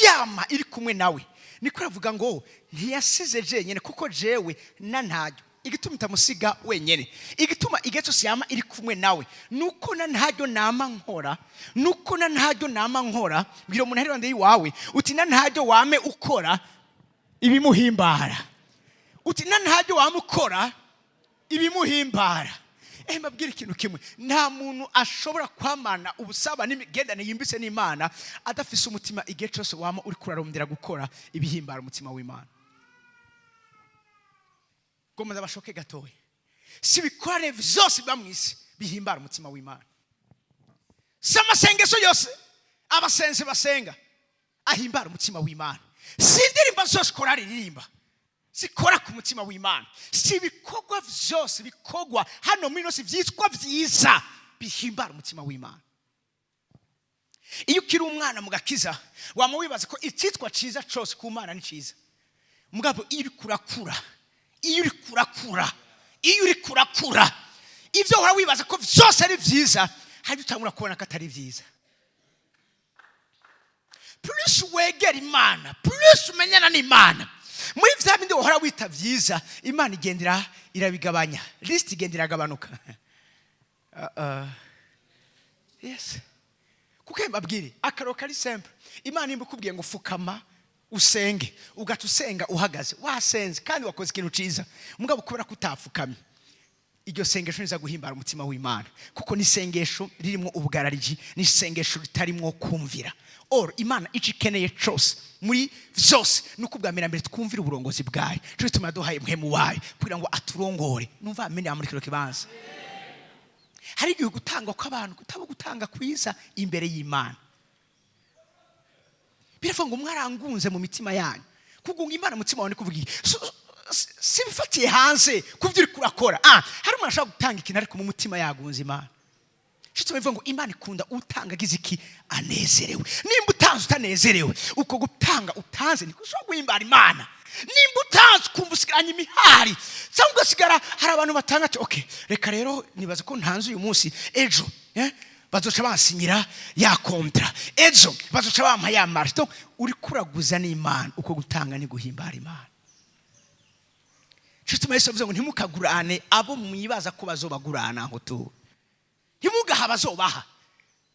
yama iri kumwe nawe, niko aravuga ngo ntiyasize jenyine, kuko jewe na ntaryo. Igituma itamusiga wenyine, igituma igihe cyose yama iri kumwe nawe, nuko na ntaryo nama nkora, nuko na ntaryo nama nkora. Mbwira umuntu ari iruhande y'iwawe uti: "Na ntaryo wame ukora ibimuhimbara." Uti: "Na ntaryo wame ukora ibimuhimbara." Mbabwire ikintu kimwe: nta muntu ashobora kwamana ubusabane n'imigenderanire yimbitse n'Imana adafise umutima igihe cyose wama uri kurarondera gukora ibihimbara umutima w'Imana. Gomeza bashoke gatoya. Si ibikorane vyose biba mu isi bihimbara umutima w'Imana, si amasengesho yose abasenzi basenga ahimbara umutima w'Imana, si indirimbo zose korari ririmba zikora ku mutima w'Imana, si ibikorwa vyose bikorwa hano muri ino si vyitwa vyiza bihimbara umutima w'Imana. Iyo ukiri umwana mu gakiza, wama wibaza ko icyitwa cyiza cyose ku Mana ni cyiza. Mugabo iyo uri kurakura, iyo uri kurakura, iyo uri kurakura, ibyo uhora wibaza ko byose ari byiza, hari ibyo utangura kubona ko atari byiza. Plus wegera Imana, plus umenyana n'Imana, muri bya bindi wahora wita byiza, Imana igendera irabigabanya, liste igenda iragabanuka. Yes, kuko mbabwire akaro kari simple: Imana nimba ikubwiye ngo fukama usenge, ugaca usenga uhagaze, wasenze kandi wakoze ikintu cyiza, mugabo kubera ko utapfukamye. Iryo sengesho niza guhimbara umutima w'Imana, kuko ni isengesho ririmo ubugarariji, ni isengesho ritarimwo kumvira. Or Imana icyo ikeneye cyose muri vyose ni uko ubwa mbere na mbere twumvira uburongozi bwayo. Cyo gituma yaduhaye Mpwemu wayo kugira ngo aturongore. Numva amene muri kino kibanza. Hari igihe gutanga kw'abantu kutaba gutanga kwiza imbere y'Imana. Biravuga ngo mwarangunze mu mitima yanyu. Kugunga Imana umutima wawe ni kuvuga iki? Si bifatiye hanze ku byo uri kurakora. Hari umuntu ashobora gutanga ikintu, ariko mu mutima yagunze Imana. Nshuti, bivuga ngo Imana ikunda utanga agize iki? Anezerewe. Nimba utanze utanezerewe, uko gutanga utanze niko ushobora guhimbara Imana. Nimba utanze ukumva usigaranye imihari, cyangwa ugasigara, hari abantu batanga ati: "Okay, reka rero nibaza ko ntanze uyu munsi, ejo bazoca bansinyira ya contrat, ejo bazoca bampa ya marché." Donc uri kuraguza n'Imana. Uko gutanga ni guhimbara Imana. Nshuti, Yesu avuze ngo ntimukagurane abo mwibaza ko bazobagurana. Aho tu ntimugaha abazobaha,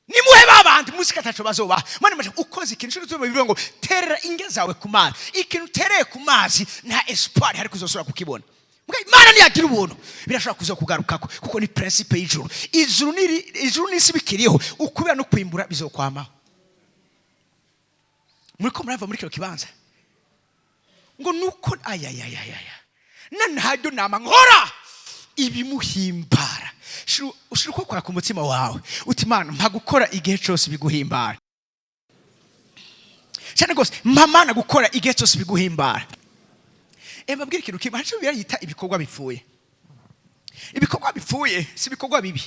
nimuhe babandi muzi ko ataco bazobaha. Mwana maje ukoze ikintu, nshuti, bivuga ngo terera inge zawe ku mazi. Ikintu utereye ku mazi, nta espoir hari kuzosubira kukibona. Mbwa Imana niyagira ubuntu, birashobora kuza kugarukako, kuko ni principe y'ijuru. Ijuru ijuru n'isi bikiriho, ukubera no kwimbura bizokwamaho. Muri ko murava muri kino kibanza ngo nuko ayayayaya na ntaryo nama nkora ibimuhimbara. Ushira uko kwaka umutima wawe uti: "Imana, mpa gukora igihe cyose biguhimbara cyane rwose. Mpa, Mana, gukora igihe cyose biguhimbara." Mbabwire ikintu kimwe. Hari icyo Bibiliya yita ibikorwa bipfuye. Ibikorwa bipfuye si ibikorwa bibi.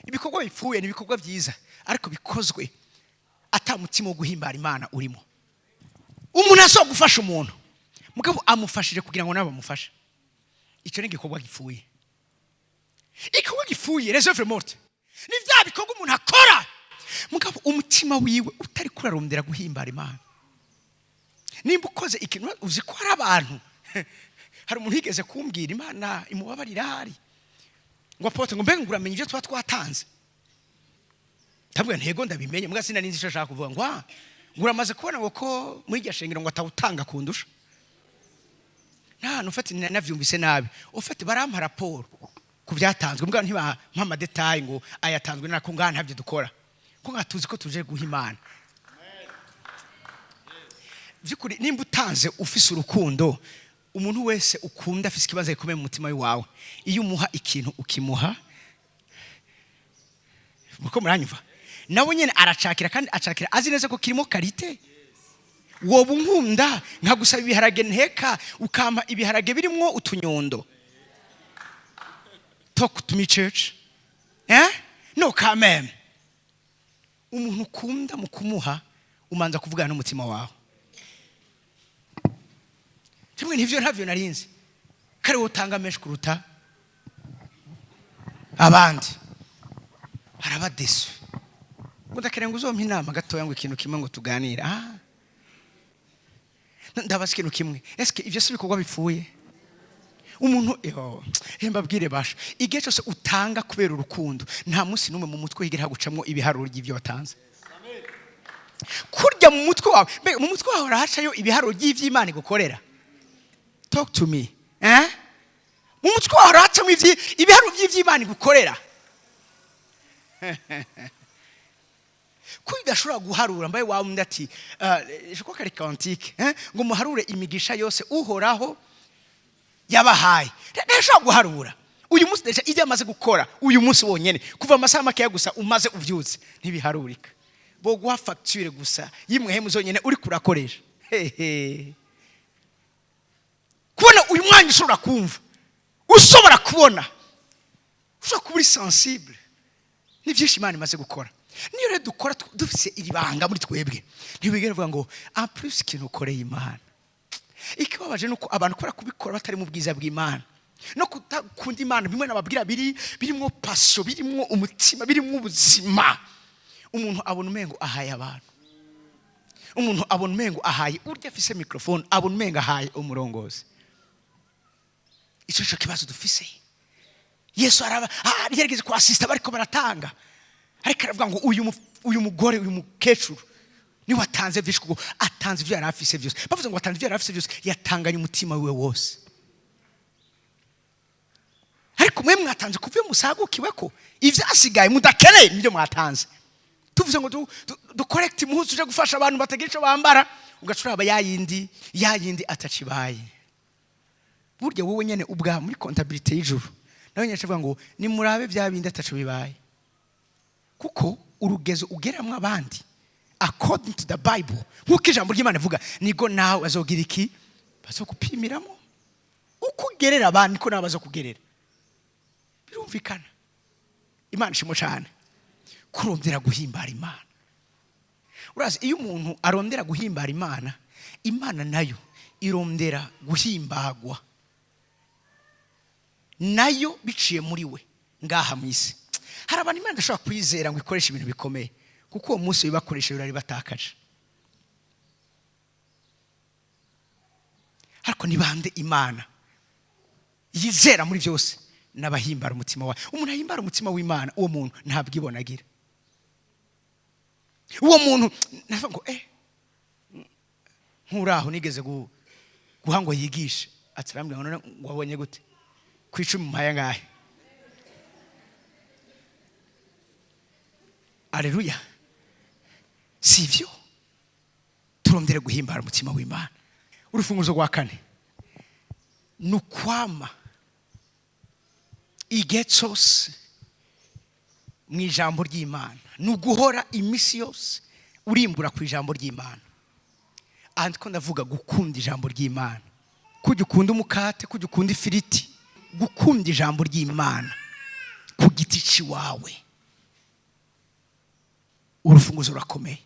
Ibikorwa bipfuye ni ibikorwa byiza, ariko bikozwe ata mutima wo guhimbara Imana urimo. Umuntu ashobora gufasha umuntu, mugabo amufashije kugira ngo nawe bamufashe. Icyo ni igikorwa gipfuye. Igikorwa gipfuye, les œuvres mortes, ni bya bikorwa umuntu akora, mugabo umutima wiwe utari kurarondera guhimbara Imana. Nimba ukoze ikintu, uzi ko hari abantu, hari umuntu yigeze kumbwira, Imana imubabarira, ahari ngo: "Apôtre," ngo, "mbega ngo uramenya ibyo tuba twatanze?" Ndabwira ntego ndabimenye, mbwa sinari nzi icyo ashaka kuvuga. Ngo: "Ah," ngo, "uramaze kubona ngo ko muri iryo shengero ngo atawutanga kundusha?" Nta hantu ufite, navyumvise nabi. Ufite barampa raporo ku byatanzwe, mbwa ntibampa ama détails ngo ayatanzwe nako ngaha. Ntabyo dukora ko ngaha tuzi ko tuje guha Imana by'ukuri. Nimba utanze ufise urukundo, umuntu wese ukunda afise ikibazo gikomeye mu mutima wawe. Iyo umuha ikintu, ukimuha muko muranyumva, nawe nyine aracakira, kandi acakira azi neza ko kirimo qualité. Woba unkunda nkagusaba ibiharage nteka, ukampa ibiharage birimwo utunyundo? Talk to me, church, eh? No, quand même, umuntu ukunda, mu kumuha umanza kuvugana n'umutima wawe. Kimwe n'ivyo ntavyo narinzi kare, utanga menshi kuruta abandi araba déçu. Ngo ndakeneye ngo uzompe inama gatoya, ngo ikintu kimwe ngo tuganire. Ndabaza ikintu kimwe: eske ivyo si ibikorwa bipfuye? Umuntu yo mbabwire basha, igihe cyose utanga kubera urukundo, nta munsi n'umwe mu mutwe higera hagucamwo ibiharuro ry'ibyo watanze. Kurya mu mutwe wawe, mbega mu mutwe wawe harahacayo ibiharuro by'ivy'Imana igukorera? Talk to me, eh? Mu mutwe wawe harahacamo ibiharuro by'ivy'Imana igukorera? Ko udashobora guharura, mbaye wawe undi ati je crois que ari cantique, eh? Ngo muharure imigisha yose Uhoraho yabahaye. Ntashobora guharura uyu munsi déjà ibyo amaze gukora uyu munsi wonyene, kuva amasaha makeya gusa umaze uvyutse, ntibiharurika. Boguha facture gusa y'imwehemu zonyene uri kurakoresha. Hehe, kubona uyu mwanya ushobora kumva, ushobora kubona, ushobora kuba uri sensible, ni byinshi Imana imaze gukora. Niyo rero dukora dufise iri banga muri twebwe, ntibigere uvuga ngo en plus ikintu ukoreye Imana. Ikibabaje ni uko abantu kubera kubikora batari mu bwiza bw'Imana no kutakunda Imana, bimwe nababwira biri birimo passion, birimo umutima, birimo ubuzima, umuntu abona umengo ahaye abantu, umuntu abona umengo ahaye urya afise microphone, abona umengo ahaye umurongozi. Icyo cyo kibazo dufise. Yesu araba yarigeze kwasista bariko baratanga, ariko aravuga ngo uyu mugore, uyu mukecuru niwe atanze byinshi, kuko atanze ibyo yari afise byose. Bavuze ngo atanze ibyo yari afise byose, yatanganye umutima wiwe wose. Ariko Ariko mwe mwatanze ku byo musagukiwe, ko ibyasigaye mudakeneye nibyo mwatanze. Tuvuze ngo dukorekite impuzu, uje gufasha abantu batagira icyo bambara, ugaca uraba ya yindi ya yindi atakibaye. Burya wowe nyene ubwa muri comptabilité y'ijuru nawe nyine avuga ngo nimurabe bya bindi ataco bibaye, kuko urugezo ugeramwo abandi according to the Bible, nk'uko ijambo ry'Imana rivuga, niko nawe bazogira iki? Bazogupimiramo. Uko ugerera abandi niko nawe bazokugerera. Birumvikana. Imana ishimwe cyane. Kurondera guhimbara Imana, urazi, iyo umuntu arondera guhimbara Imana, Imana nayo irondera guhimbagwa nayo biciye muri we ngaha mu isi. Hari abantu Imana idashobora kwizera ngo ikoreshe ibintu bikomeye, kuko uwo munsi bibakoresha birari batakaje. Ariko ni bande Imana yizera muri byose? N'abahimbara umutima wawe. Umuntu ahimbara umutima w'Imana, uwo muntu nta bwibone agira. Uwo muntu navuga ngo nk'uraho nigeze guha ngo yigishe, atarambwira ngo none ngo wabonye gute ku 10 muhaye angahe? Aleluya. Si ibyo, turondere guhimbara umutima w'Imana. Urufunguzo rwa kane ni ukwama igihe cyose mu ijambo ry'Imana, ni uguhora iminsi yose urimbura ku ijambo ry'Imana. Aha ndiko ndavuga gukunda ijambo ry'Imana kujya ukunda umukate, kujya ukunda ifiriti, gukunda ijambo ry'Imana ku giti cy'iwawe. Urufunguzo rurakomeye.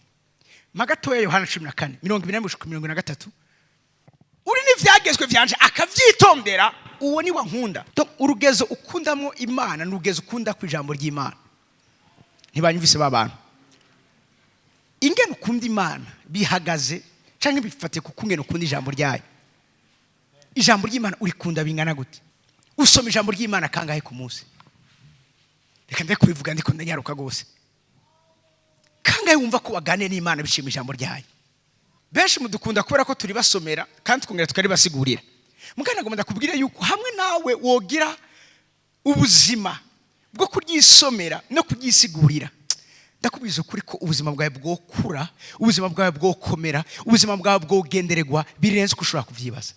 Magatoya, Yohana 14, 20 gushika 43. Uri n'ivyagezwe vyanje akavyitondera, uwo ni wankunda. Donc, urugezo ukundamwo Imana ni urugezo ukunda ku ijambo ry'Imana. Ntibanyumvise ba bantu? Ingene ukunda Imana bihagaze canke bifatiye ku kungene ukunda ijambo ryayo. Ijambo ry'Imana urikunda bingana gute? Usoma ijambo ry'Imana kangahe ku munsi? Reka ndeke kubivuga, ndiko ndanyaruka rwose. Kangahe wumva ko waganiye n'Imana biciye mu ijambo ryayo? Benshi mudukunda kubera ko turibasomera kandi tukongera tukaribasigurira. Mugana ngo ndakubwire yuko hamwe nawe wogira ubuzima bwo kuryisomera no kuryisigurira, ndakubwiza ukuri ko ubuzima bwawe bwokura, ubuzima bwawe bwokomera, ubuzima bwawe bwogendererwa birenze uko ushobora kubyibaza.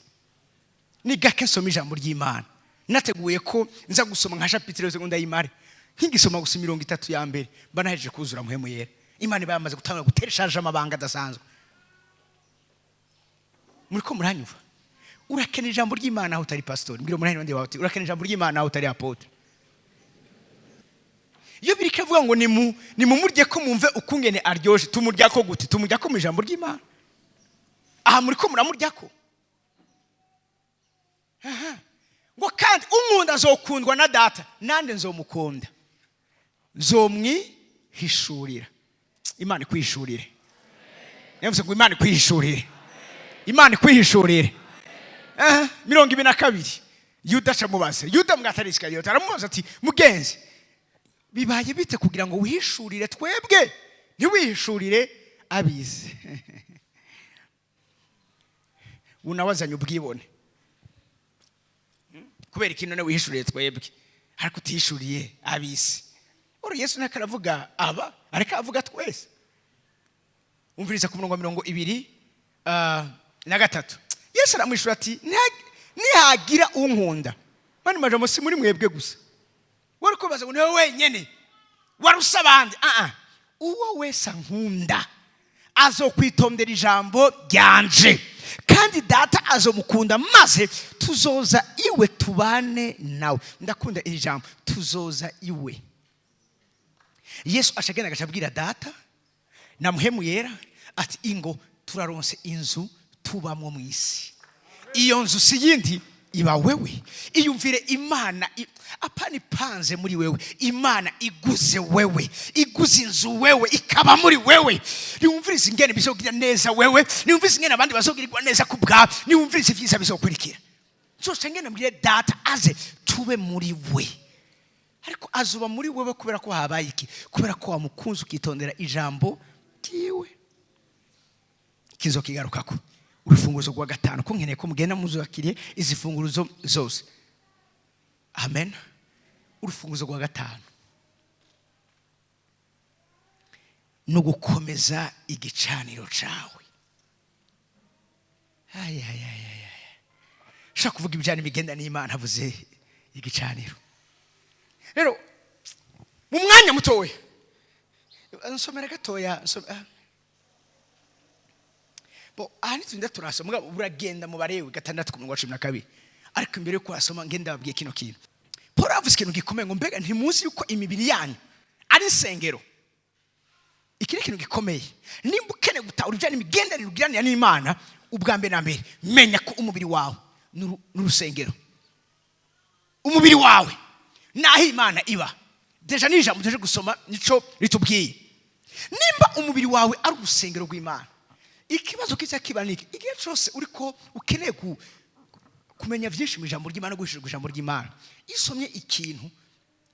Ni gake nsoma ijambo ry'Imana nateguye ko nza gusoma nka chapitre yose ngo ndayimare. Nkigisoma gusa 30 ya mbere, mba nahejeje kuzura Muhemu Yera. Imana iba yamaze gutanga gutereshaje amabanga adasanzwe. Muri ko muranyumva? Urakena ijambo ry'Imana aho utari pastori. Mbwira umunani wawe uti urakena ijambo ry'Imana aho utari apôtre. Iyo biri kavuga ngo nimumurye ko mumve ukungene aryoje, tumurya ko gute? Tumurya ko mu ijambo ry'Imana. Aha muri ko muramurya ko? Aha. Ngo kandi unkunda azokundwa na Data, nande nzomukunda, nzomwihishurira. Imana ikwihishurire. Yavuze ngo Imana ikwihishurire, Imana ikwihishurire. 22, Yuda acamubaza. Yuda mwatari Isikariyoti aramubaza ati mugenzi, bibaye bite kugira ngo wihishurire twebwe ntiwihishurire abizi? Unawazanye ubwibone. Kubera ikintu none wihishuriye twebwe ariko utihishuriye abisi? Uru Yesu ntako aravuga aba, ariko avuga twese. Umviriza ku murongo wa 23. Yesu aramwishura ati nihagira unkunda. Mani majambo si muri mwebwe gusa. Wari kubaza ngo niwe wenyene warusa abandi? Ah ah, uwo wese ankunda azokwitondera ijambo ryanje, kandi Data azomukunda, maze tuzoza iwe tubane nawe. Ndakunda iri jambo, tuzoza iwe. Yesu ashagenda agaca abwira Data na Muhemu Yera ati ingo turaronse inzu tubamwo mu isi. Iyo nzu si yindi, iba wewe. Iyumvire Imana apana ipanze muri wewe, Imana iguze wewe, iguze inzu wewe, ikaba muri wewe. Niwumvirize ingene bizogira neza wewe, niwumvirize ingene abandi bazogirirwa neza ku bwawe, niwumvirize ibyiza bizokurikira. Nzoca ngene mbwire Data aze tube muri we. Ariko azuba muri wewe kubera ko habaye iki? Kubera ko wamukunze ukitondera ijambo ryiwe. Kizokigarukako. Urufunguzo rwa gatanu, ko nkeneye ko mugenda muzakiriye izi funguruzo zose. Amen. Urufunguzo rwa gatanu ni ugukomeza igicaniro cyawe. Ay, ay, ay, ay, ay. Ushaka kuvuga ibijyanye n'imigenda n'Imana, avuze igicaniro. Rero mu mwanya mutoya nsomera gatoya, Bo aha ntitugenda turasoma, mugabo uragenda mu Balewi 6 ku murongo wa 12. Ariko imbere yo kuhasoma, ngenda babwiye kino kintu. Paul yavuze ikintu gikomeye ngo: "Mbega ntimuzi yuko imibiri yanyu ari insengero?" Iki ni ikintu gikomeye. Nimba ukeneye gutahura ibijyanye n'imigenderanire ugiranira n'Imana, ubwa mbere na mbere menya ko umubiri wawe ni urusengero. Umubiri wawe naho Imana iba. Déjà ni ijambo tuje gusoma, nico ritubwiye. Nimba umubiri wawe ari urusengero rw'Imana, ikibazo kiza kiba niki? Igihe cyose uriko ukeneye kumenya byinshi mu ijambo ry'Imana, guhishurirwa ijambo ry'Imana, iyo usomye ikintu,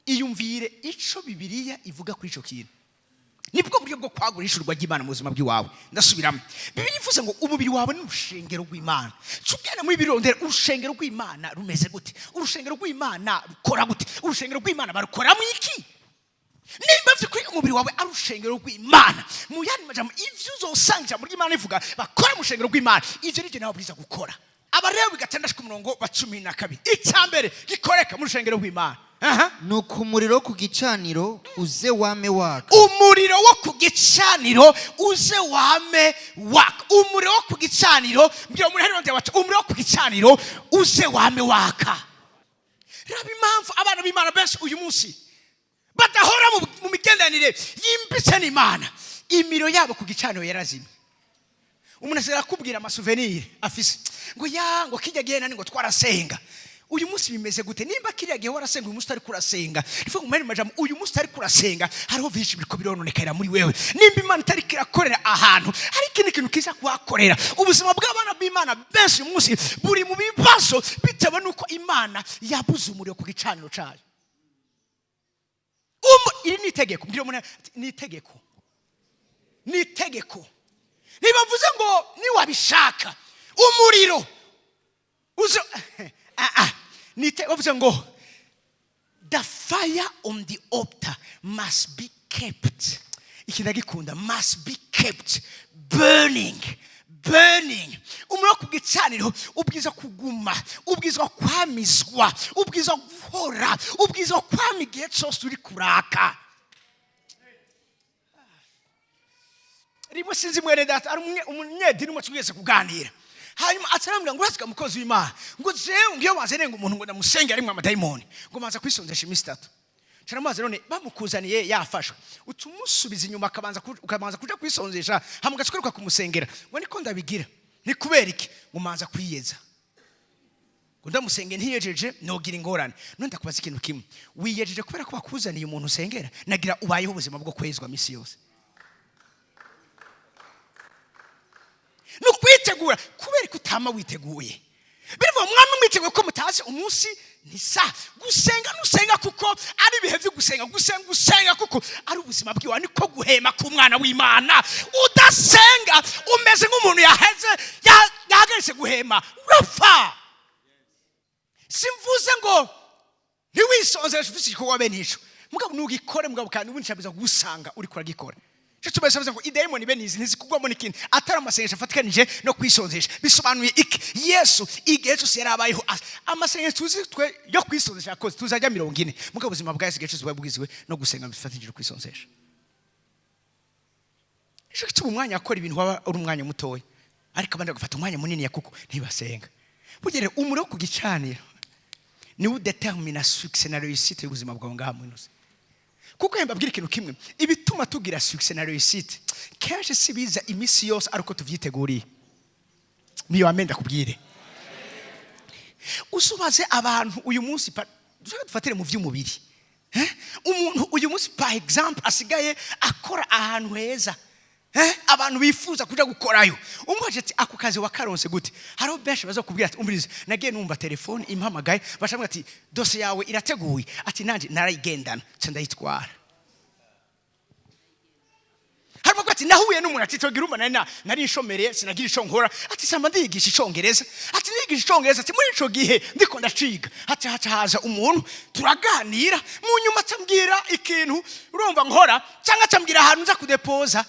iyumvire ico Bibiliya ivuga kuri ico kintu. Nibwo buryo bwo kwagura ishurwa ry'Imana mu buzima bw'iwawe. Ndasubiramo: Bibiliya ivuze ngo umubiri wawe ni urushengero rw'Imana. Cugenda muri birondera urushengero rw'Imana rumeze gute, urushengero rw'Imana rukora gute, urushengero rw'Imana barukoramo iki? Nimba by'ukuri umubiri wawe ari urushengero rw'Imana, mu yandi majambo, ivyo uzosanga ijambo ry'Imana rivuga bakora mu rushengero rw'Imana, ivyo nivyo nawe ubwiza gukora. Abalewi 6 ku murongo wa 12, icya mbere gikoreka mu rushengero rw'Imana. Aha. Nuko umuriro wo ku gicaniro uze wame waka. Umuriro wo ku gicaniro uze wame waka. Umuriro wo ku gicaniro, mbwira umuntu hano bati: "Umuriro wo ku gicaniro uze wame waka." Raba impamvu abana b'Imana benshi uyu munsi badahora mu migenderanire yimbitse n'Imana: imiriro yabo ku gicaniro yarazimye. Umuntu asigaye akubwira ama souvenirs afise, ngo ya ngo kijya gihe nani ngo twarasenga. Uyu munsi bimeze gute? Nimba kiriya gihe warasenga, uyu munsi utari kurasenga, nivuga ngo majambo, uyu munsi utari kurasenga, hariho byinshi biriko birononekera muri wewe. Nimba Imana itari kirakorera ahantu, hari ikindi kintu kiza kuhakorera. Ubuzima bw'abana b'Imana benshi uyu munsi buri mu bibazo bitewe n'uko Imana yabuze umuriro ku gicaniro cayo. Iri ni itegeko. Mbwira umuntu ati: "Ni itegeko, ni itegeko." Ntibavuze ngo niwabishaka umuriro uze. Ah, ah. Bavuze ngo the fire on the altar must be kept, iki ndagikunda, must be kept burning, burning. Umuriro ku gicaniro ubwiza kuguma, ubwiza kwamizwa, ubwiza guhora, ubwiza kwama igihe cyose uri kuraka. Rimwe sinzi mwene data ari umunyedini umwe twigeze kuganira, hanyuma atarambwira ngo: "Urasiga mukozi w'Imana," ngo "jewe ngiyo wanzaniye ngo umuntu ngo ndamusenge arimwe amadayimoni, ngo manza kwisonzesha iminsi 3." Caramubaza: "None bamukuzaniye yafashwe, utumusubiza inyuma ukabanza kuja kwisonzesha, hama ugaca kumusengera?" Ngo: "Niko ndabigira." "Ni kubera iki?" Ngo: "Manza kwiyeza, ngo ndamusenge ntiyejeje nogira ingorane." None ndakubaza ikintu kimwe: wiyejeje kubera ko bakuzaniye umuntu usengera? Nagira ubayeho ubuzima bwo kwezwa misi yose. Ni ukwitegura. Kubera ko utama witeguye, bivuga mwami mwiteguye ko mutazi umunsi ni sa. Gusenga nusenga kuko ari ibihe byo gusenga. Gusenga usenga kuko ari ubuzima bwiwe, niko guhema k'umwana w'Imana. Udasenga umeze nk'umuntu yaheze, yahagaritse guhema, urapfa. Simvuze ngo ntiwisonzeshe ufite igikorwa bene ico, mugabo nugikore, mugabo kandi ubundi nshabiza gusanga uriko uragikora. Cyo tumeze ngo idayimoni bene izi ntizikugwamo n'ikindi atari amasengesho afatikanije no kwisonzesha. Bisobanuye iki? Yesu igihe cyose yari abayeho, amasengesho tuzi twe yo kwisonzesha yakoze tuzajya 40, mugabo ubuzima bwa Yesu igihe cyose bwari bugizwe no gusenga bifatanyije no kwisonzesha. Nicyo gituma umwanya akora ibintu waba uri umwanya mutoya, ariko abandi bagafata umwanya munini ya kuko ntibasenga. Burya rero umuriro wo ku gicaniro niwo udetermina succès na réussite y'ubuzima bwawe ngaha mu ino si. Kuko mbabwira ikintu kimwe: ibituma tugira succès na réussite kenshi si biza iminsi yose ari uko tuvyiteguriye. Niyo amenda kubwire, uzubaze abantu uyu munsi, dushaka dufatire mu by'umubiri. Eh? Umuntu uyu munsi, par exemple, asigaye akora ahantu heza, Eh? abantu bifuza kuja gukorayo, umubaje ati: "Ako kazi wakaronse gute?" Hariho benshi baza kubwira ati: "Umvirize, nagiye numva telefone impamagaye, bacambwira ati dosiye yawe irateguye, ati nanjye narayigendana nca ndayitwara." Hari abavuga Ati nahuye n'umuntu, ati togira umva nari nshomereye, sinagira ico nkora. Ati samba ndiyigisha Icongereza. Ati niyigisha Icongereza. Ati muri ico gihe ndiko ndaciga, ati haca haza umuntu, turaganira, mu nyuma acambwira ikintu urumva nkora, cyangwa acambwira ahantu nza kudepoza.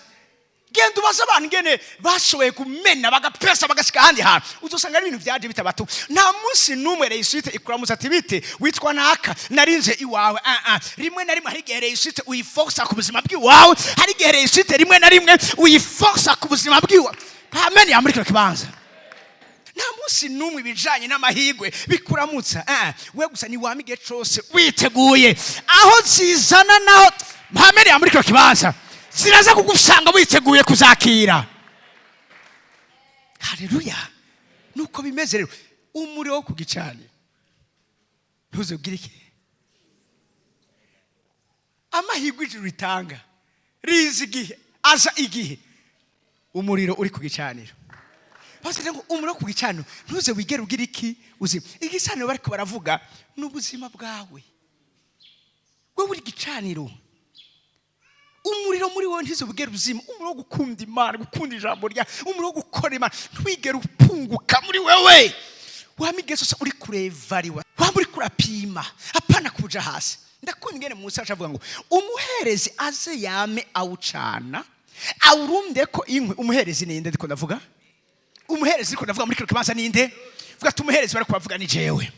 Genda ubaze abantu ingene bashoboye kumena, bagapesa, bagashika ahandi hantu, uzosanga ari ibintu byaje bitabatu. Nta munsi n'umwe réussite ikuramutsa ati: "Bite, witwa naka, narinze iwawe." Ah ah, rimwe na rimwe hari igihe réussite uyiforsa ku buzima bw'iwawe. Hari igihe réussite rimwe na rimwe uyiforsa ku buzima bw'iwawe. Amen ya muri kino kibanza. Nta munsi n'umwe ibijanye n'amahirwe bikuramutsa. Ah, we gusa ni wama igihe cose witeguye aho zizana naho. Amen ya muri kino kibanza. Ziraza kugusanga witeguye kuzakira. Haleluya! Nuko bimeze rero. Umuriro wo ku gicaniro ntuzubwire iki. Amahirwe ijuru ritanga riza igihe, aza igihe umuriro uri ku gicaniro. Bavuze ngo umuriro wo ku gicaniro ntuze wigere ugira iki? Uzima. Igicaniro bariko baravuga ni ubuzima bwawe. Wowe uri igicaniro. Umuriro muri wowe ntize wigere uzima. Umuriro wo gukunda Imana, gukunda ijambo rya, umuriro wo gukora Imana, ntiwigere upunguka muri wewe. Wama igihe cyose uri kurevariwa, waba uri kurapima, apana kuja hasi. Ndakunda ingene Musa aca avuga ngo umuherezi aze yame awucana, awurunde ko inkwi. Umuherezi ninde ndiko ndavuga? Umuherezi ndiko ndavuga muri kino kibanza ninde? Vuga ati: "Umuherezi bariko bavuga ni jewe."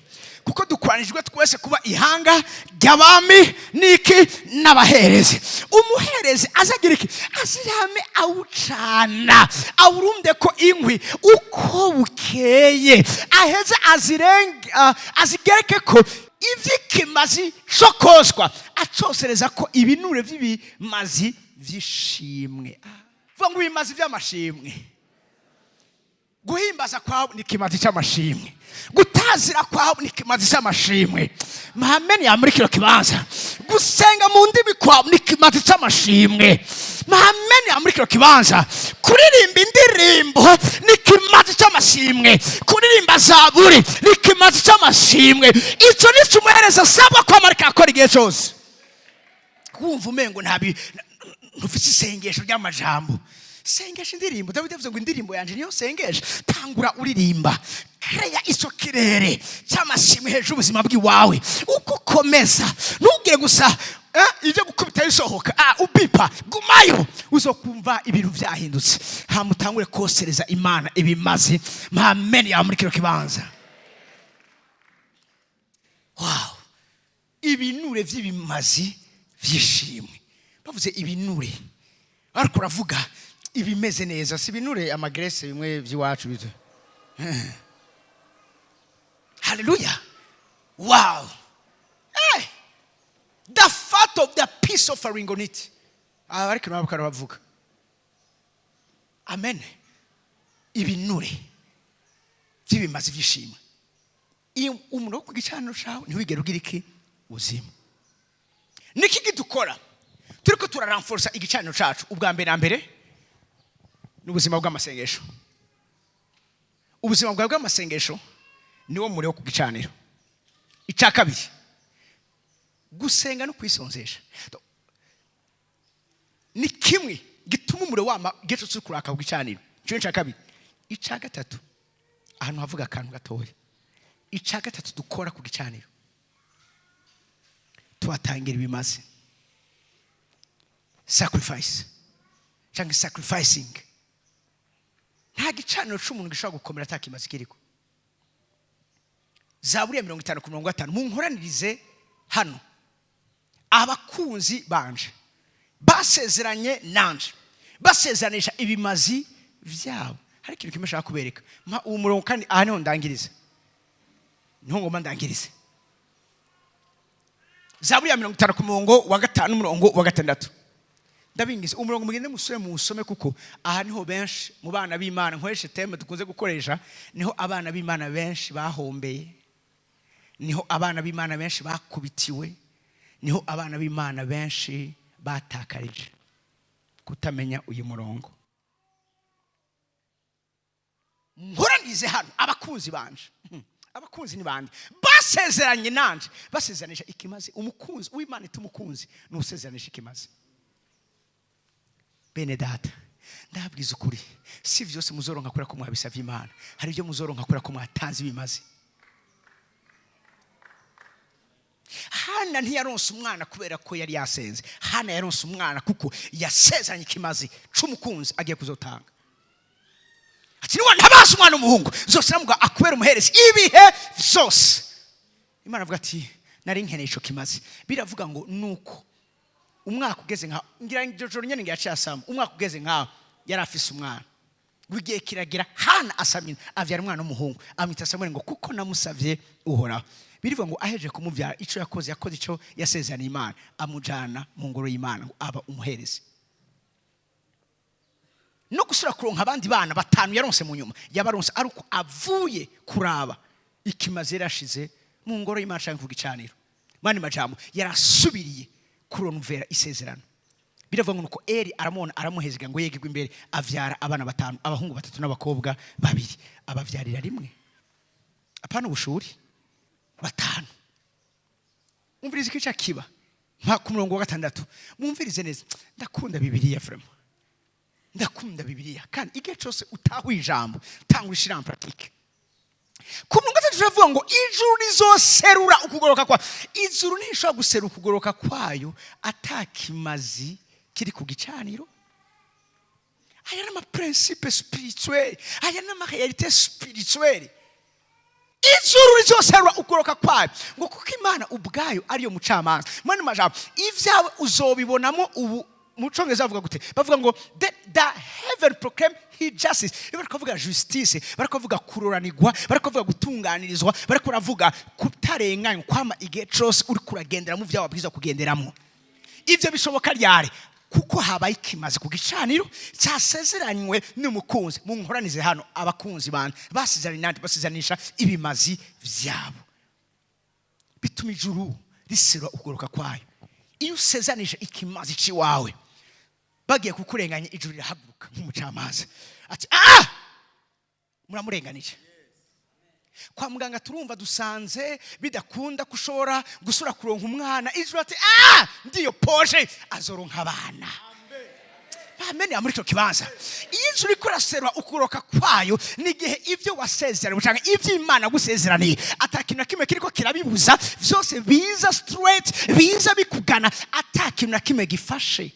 Kuko dukwanijwe twese kuba ihanga ry'abami niki? N'abaherezi. Umuherezi azagira iki? Azirame awucana, awurunde ko inkwi uko bukeye, aheze azirenge, azigereke ko ivy'ikimazi co koswa, acosereza ko ibinure vy'ibimazi vy'ishimwe. Vuga ngo ibimazi vy'amashimwe. Guhimbaza kwawe ni ikimazi cy'amashimwe. Gutazira kwawe ni ikimazi cy'amashimwe. Amen ya muri kino kibanza. Gusenga mu ndimi kwawe ni ikimazi cy'amashimwe. Amen ya muri kino kibanza. Kuririmba indirimbo ni ikimazi cy'amashimwe. Kuririmba zaburi ni ikimazi cy'amashimwe. Icyo ni cyo umuhereza asabwa ko amarika akora igihe cyose. Kumva umengo ntabi ntufite isengesho ry'amajambo, sengesha indirimbo. Dawidi yavuze ngo indirimbo yanjye niyo sengesha. Tangura uririmba, keya icyo kirere cy'amashimwe hejuru y'ubuzima bw'iwawe. Uko ukomeza, ntugire gusa ibyo gukubita bisohoka, ubipa, gumayo, uzokumva ibintu byahindutse. Hamutangure kosereza Imana ibimaze. Amen yawe muri kino kibanza. Wow! Ibinure by'ibimazi by'ishimwe. Bavuze ibinure, ariko uravuga ibimeze neza, si ibinure ama graisse bimwe by'iwacu bito. Haleluya! Wow! Hey! The fat of the peace offering on it. Aba ariko nabo bavuga amen. Ibinure by'ibimazi by'ishimwe. Iyo umuntu wo ku gicaniro cawe ntiwigere ugira iki? Uzima. Niki gidukora turiko turaramforsa igicaniro cacu? Ubwa mbere na mbere ni ubuzima bw'amasengesho. Ubuzima bwawe bw'amasengesho niwo muriro wo ku gicaniro. Icya kabiri, gusenga no kwisonzesha ni kimwe gituma umuriro wama igihe cyose uri kuraka ku gicaniro. Icyo ni icya kabiri. Icya gatatu, ahantu havuga akantu gatoya. Icya gatatu dukora ku gicaniro, tuhatangira ibimaze, sacrifice cyangwa sacrificing. Nta gicaniro cy'umuntu gishobora gukomera atakimaze kiriko. Zaburi ya 50 ku mirongo 5, munkoranirize hano. Abakunzi banje basezeranye nanje, basezeranisha ibimazi byabo. Hari ikintu kimwe nshaka kubereka. Mpa uwo murongo, kandi aha niho ndangiriza, niho ngomba ndangirize. Zaburi ya 50 ku murongo wa 5, umurongo wa 6. Ndabingize umurongo mugende musome, muwusome, kuko aha niho benshi mu bana b'Imana, nkoreshe terme dukunze gukoresha, niho abana b'Imana benshi bahombeye, niho abana b'Imana benshi bakubitiwe, niho abana b'Imana benshi batakarije kutamenya uyu murongo. Nkoranize hano abakunzi banje. Abakunzi ni bande? Basezeranye nanje, basezeranisha ikimazi. Umukunzi w'Imana ita umukunzi ni usezeranisha ikimazi. Bene data. Ndabwiza ukuri, si vyose muzoronka kubera ko mwabisavye Imana. Hari ibyo muzoronka kubera ko mwatanze ibimazi. Hana ntiyaronse umwana kubera ko yari yasenze. Hana yaronse umwana kuko yasezeranye ikimazi c'umukunzi agiye kuzotanga, ati: "Niwa ntabaza umwana w'umuhungu, zose namuga akubera umuherezi ibihe vyose." Imana avuga ati: "Nari nkeneye ico kimazi." Biravuga ngo nuko umwaka ugeze nka, ngira iryo joro nyene ngira yaciye asama, umwaka ugeze nkaho yari afise umwana. Ngo igihe kiragira, Hana asamye, avyara umwana w'umuhungu, amwita Samweli ngo kuko namusavye Uhoraho. Birivuga ngo aheje kumuvyara, ico yakoze, yakoze ico yasezeraniye Imana, amujana mu ngoro y'Imana ngo aba umuherezi. No gusubira kuronka abandi bana batanu yaronse mu nyuma, yabaronse ari uko avuye kuraba ikimaze yarashize mu ngoro y'Imana canke ku gicaniro. Mani majambo, yarasubiriye kuronvera isezerano. Biravuga ngo nuko Eri aramubona, aramuhezega, ngo yegegwe imbere, avyara abana batanu, abahungu batatu n'abakobwa babiri, abavyarira rimwe. Apana ubushuri, batanu. Umvirize ikica kiba nka ku murongo wa 6. Mwumvirize neza. Ndakunda Bibiliya, vraiment ndakunda Bibiliya. Kandi igihe cyose utahuye ijambo, tanga urishira en pratique. Ku murongo wa 6 turavuga ngo ijuru rizoserura ukugoroka kwa ijuru. Ntishobora guserura ukugoroka kwayo atakimazi kiri ku gicaniro. Aya ni ama principes spirituels, aya ni ama réalités spirituelles. Ijuru rizoserura ukugoroka kwayo ngo kuko Imana ubwayo ariyo mucamanza. Mwene majambo, ibyawe uzobibonamo. Ubu mu Congereza bavuga gute? Bavuga ngo the heaven proclaim his justice. Iyo bariko bavuga justice, bariko bavuga kuroranirwa, bariko bavuga gutunganirizwa, bariko baravuga kutarenganywa, kwama igihe cose uri kuragendera mu vyawe wabwirizwa kugenderamo. Ivyo bishoboka ryari? Kuko habaye ikimazi ku gicaniro cyasezeranywe n'umukunzi. Munkoranize hano abakunzi banje basezeranye nande? Basezeраnisha ibimazi vyabo, bituma ijuru risira ukugoroka kwayo. Iyo usezanije ikimazi c'iwawe, bagiye kukurenganya, ijuru rirahaguruka nk'umucamanza, ati: "Ah, muramurenganije." Kwa muganga turumva dusanze bidakunda ko ushobora gusubira kuronka umwana, ijuru ati: "Ah, ndiyo poje, azoronka abana." Amen. Muri icyo kibanza, iyo inzu iriko iraserura ukuroka kwayo, ni igihe ibyo wasezeraniwe cyangwa ibyo Imana gusezeraniye ata kintu na kimwe kiriko kirabibuza, byose biza straight, biza bikugana ata kintu na kimwe gifashe.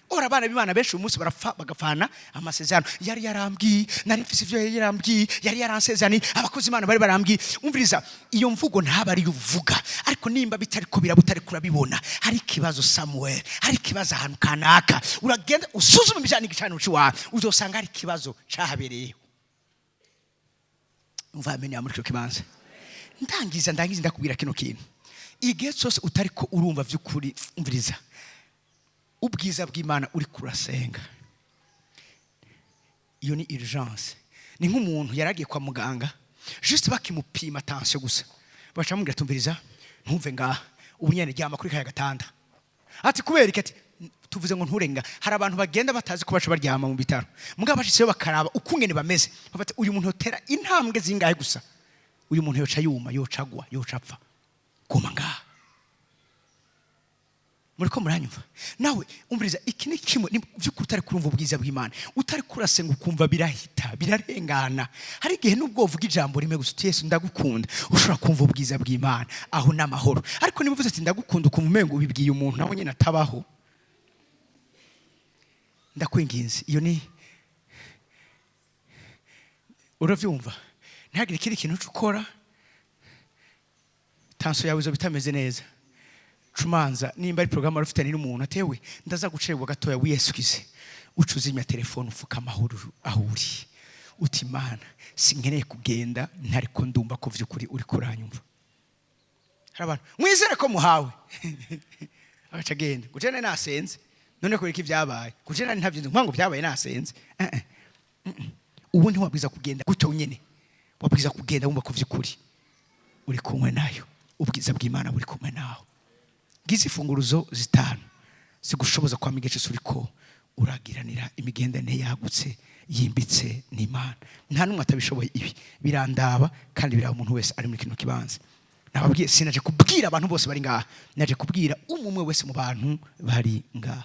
Ora abana b'Imana benshi uyu munsi barapfa bagapfana amasezerano. Yari yarambwiye, nari mfise ivyo yari yarambwiye, yari yaransezeraniye, abakozi Imana bari barambwiye. Umviriza, iyo mvugo ntaba ariyo uvuga, ariko nimba bitariko biraba, utariko urabibona, hari ikibazo somewhere, hari ikibazo ahantu kanaka. Uragenda usuzuma ibijyanye n'igicaniro c'iwawe, uzosanga hari ikibazo cahabereyeho. Umva, amenya muri icyo kibanza. Ndangiza ndakubwira kino kintu: igihe cyose utariko urumva vy'ukuri, umviriza, ubwiza bw'Imana uri kurasenga, iyo ni urgence. Ni nk'umuntu yaragiye kwa muganga, juste bakimupima tension gusa, baca bamubwira: "Tumviriza, ntumve ngaha, ubu nyene ryama kuri kaya gatanda." Ati: "Kubera iki?" Ati: "Tuvuze ngo nturenga." Hari abantu bagenda batazi ko baca baryama mu bitaro, mugabo bashitseyo bakaraba ukungene bameze, bafata uyu muntu yotera intambwe zingahe gusa, uyu muntu yoca yuma, yoca agwa, yoca apfa, guma ngaha. Muriko muranyumva? Nawe umviriza, iki ni kimwe by'ukuri utari kurumva ubwiza bw'Imana, utari kurasenga, ukumva birahita birarengana. Hari igihe nubwo uvuga ijambo rimwe gusa uti: "Yesu, ndagukunda," ushobora kumva ubwiza bw'Imana, aho n'amahoro. Ariko niba uvuze ati: "Ndagukunda," ukumva umengo ubibwiye umuntu nawe nyine atabaho, ndakwinginze, iyo ni urabyumva, ntihagire ikindi kintu uca ukora, tension yawe izoba itameze neza. Cumanza nimba ari porogaramu wari ufitanye n'umuntu, atewe ndaza gucererwa gatoya, wiyesikize, uca uzimya telefone, upfuka amahoro aho uri, uti: "Imana, sinkeneye kugenda ntariko ndumva ko vy'ukuri uri kuranyumva." Hari abantu mwizere ko muhawe, agaca agenda ngo jene nasenze, none kubera iki vyabaye? Ngo jene ntabyo nzi ngo byabaye nasenze. Eh, eh. Ubu ntiwabwiza kugenda gutyo nyene, wabwiza kugenda wumva ko vy'ukuri uri kumwe nayo, ubwiza bw'Imana buri kumwe nawe. Ngizi imfunguruzo zitanu zigushoboza kwama igihe cyose uriko uragiranira imigenderanire yagutse, yimbitse n'Imana. Nta n'umwe atabishoboye. Ibi birandaba kandi biraba umuntu wese ari muri kino kibanza. Nababwiye, sinaje kubwira abantu bose bari ngaha, naje kubwira umwe umwe wese mu bantu bari ngaha.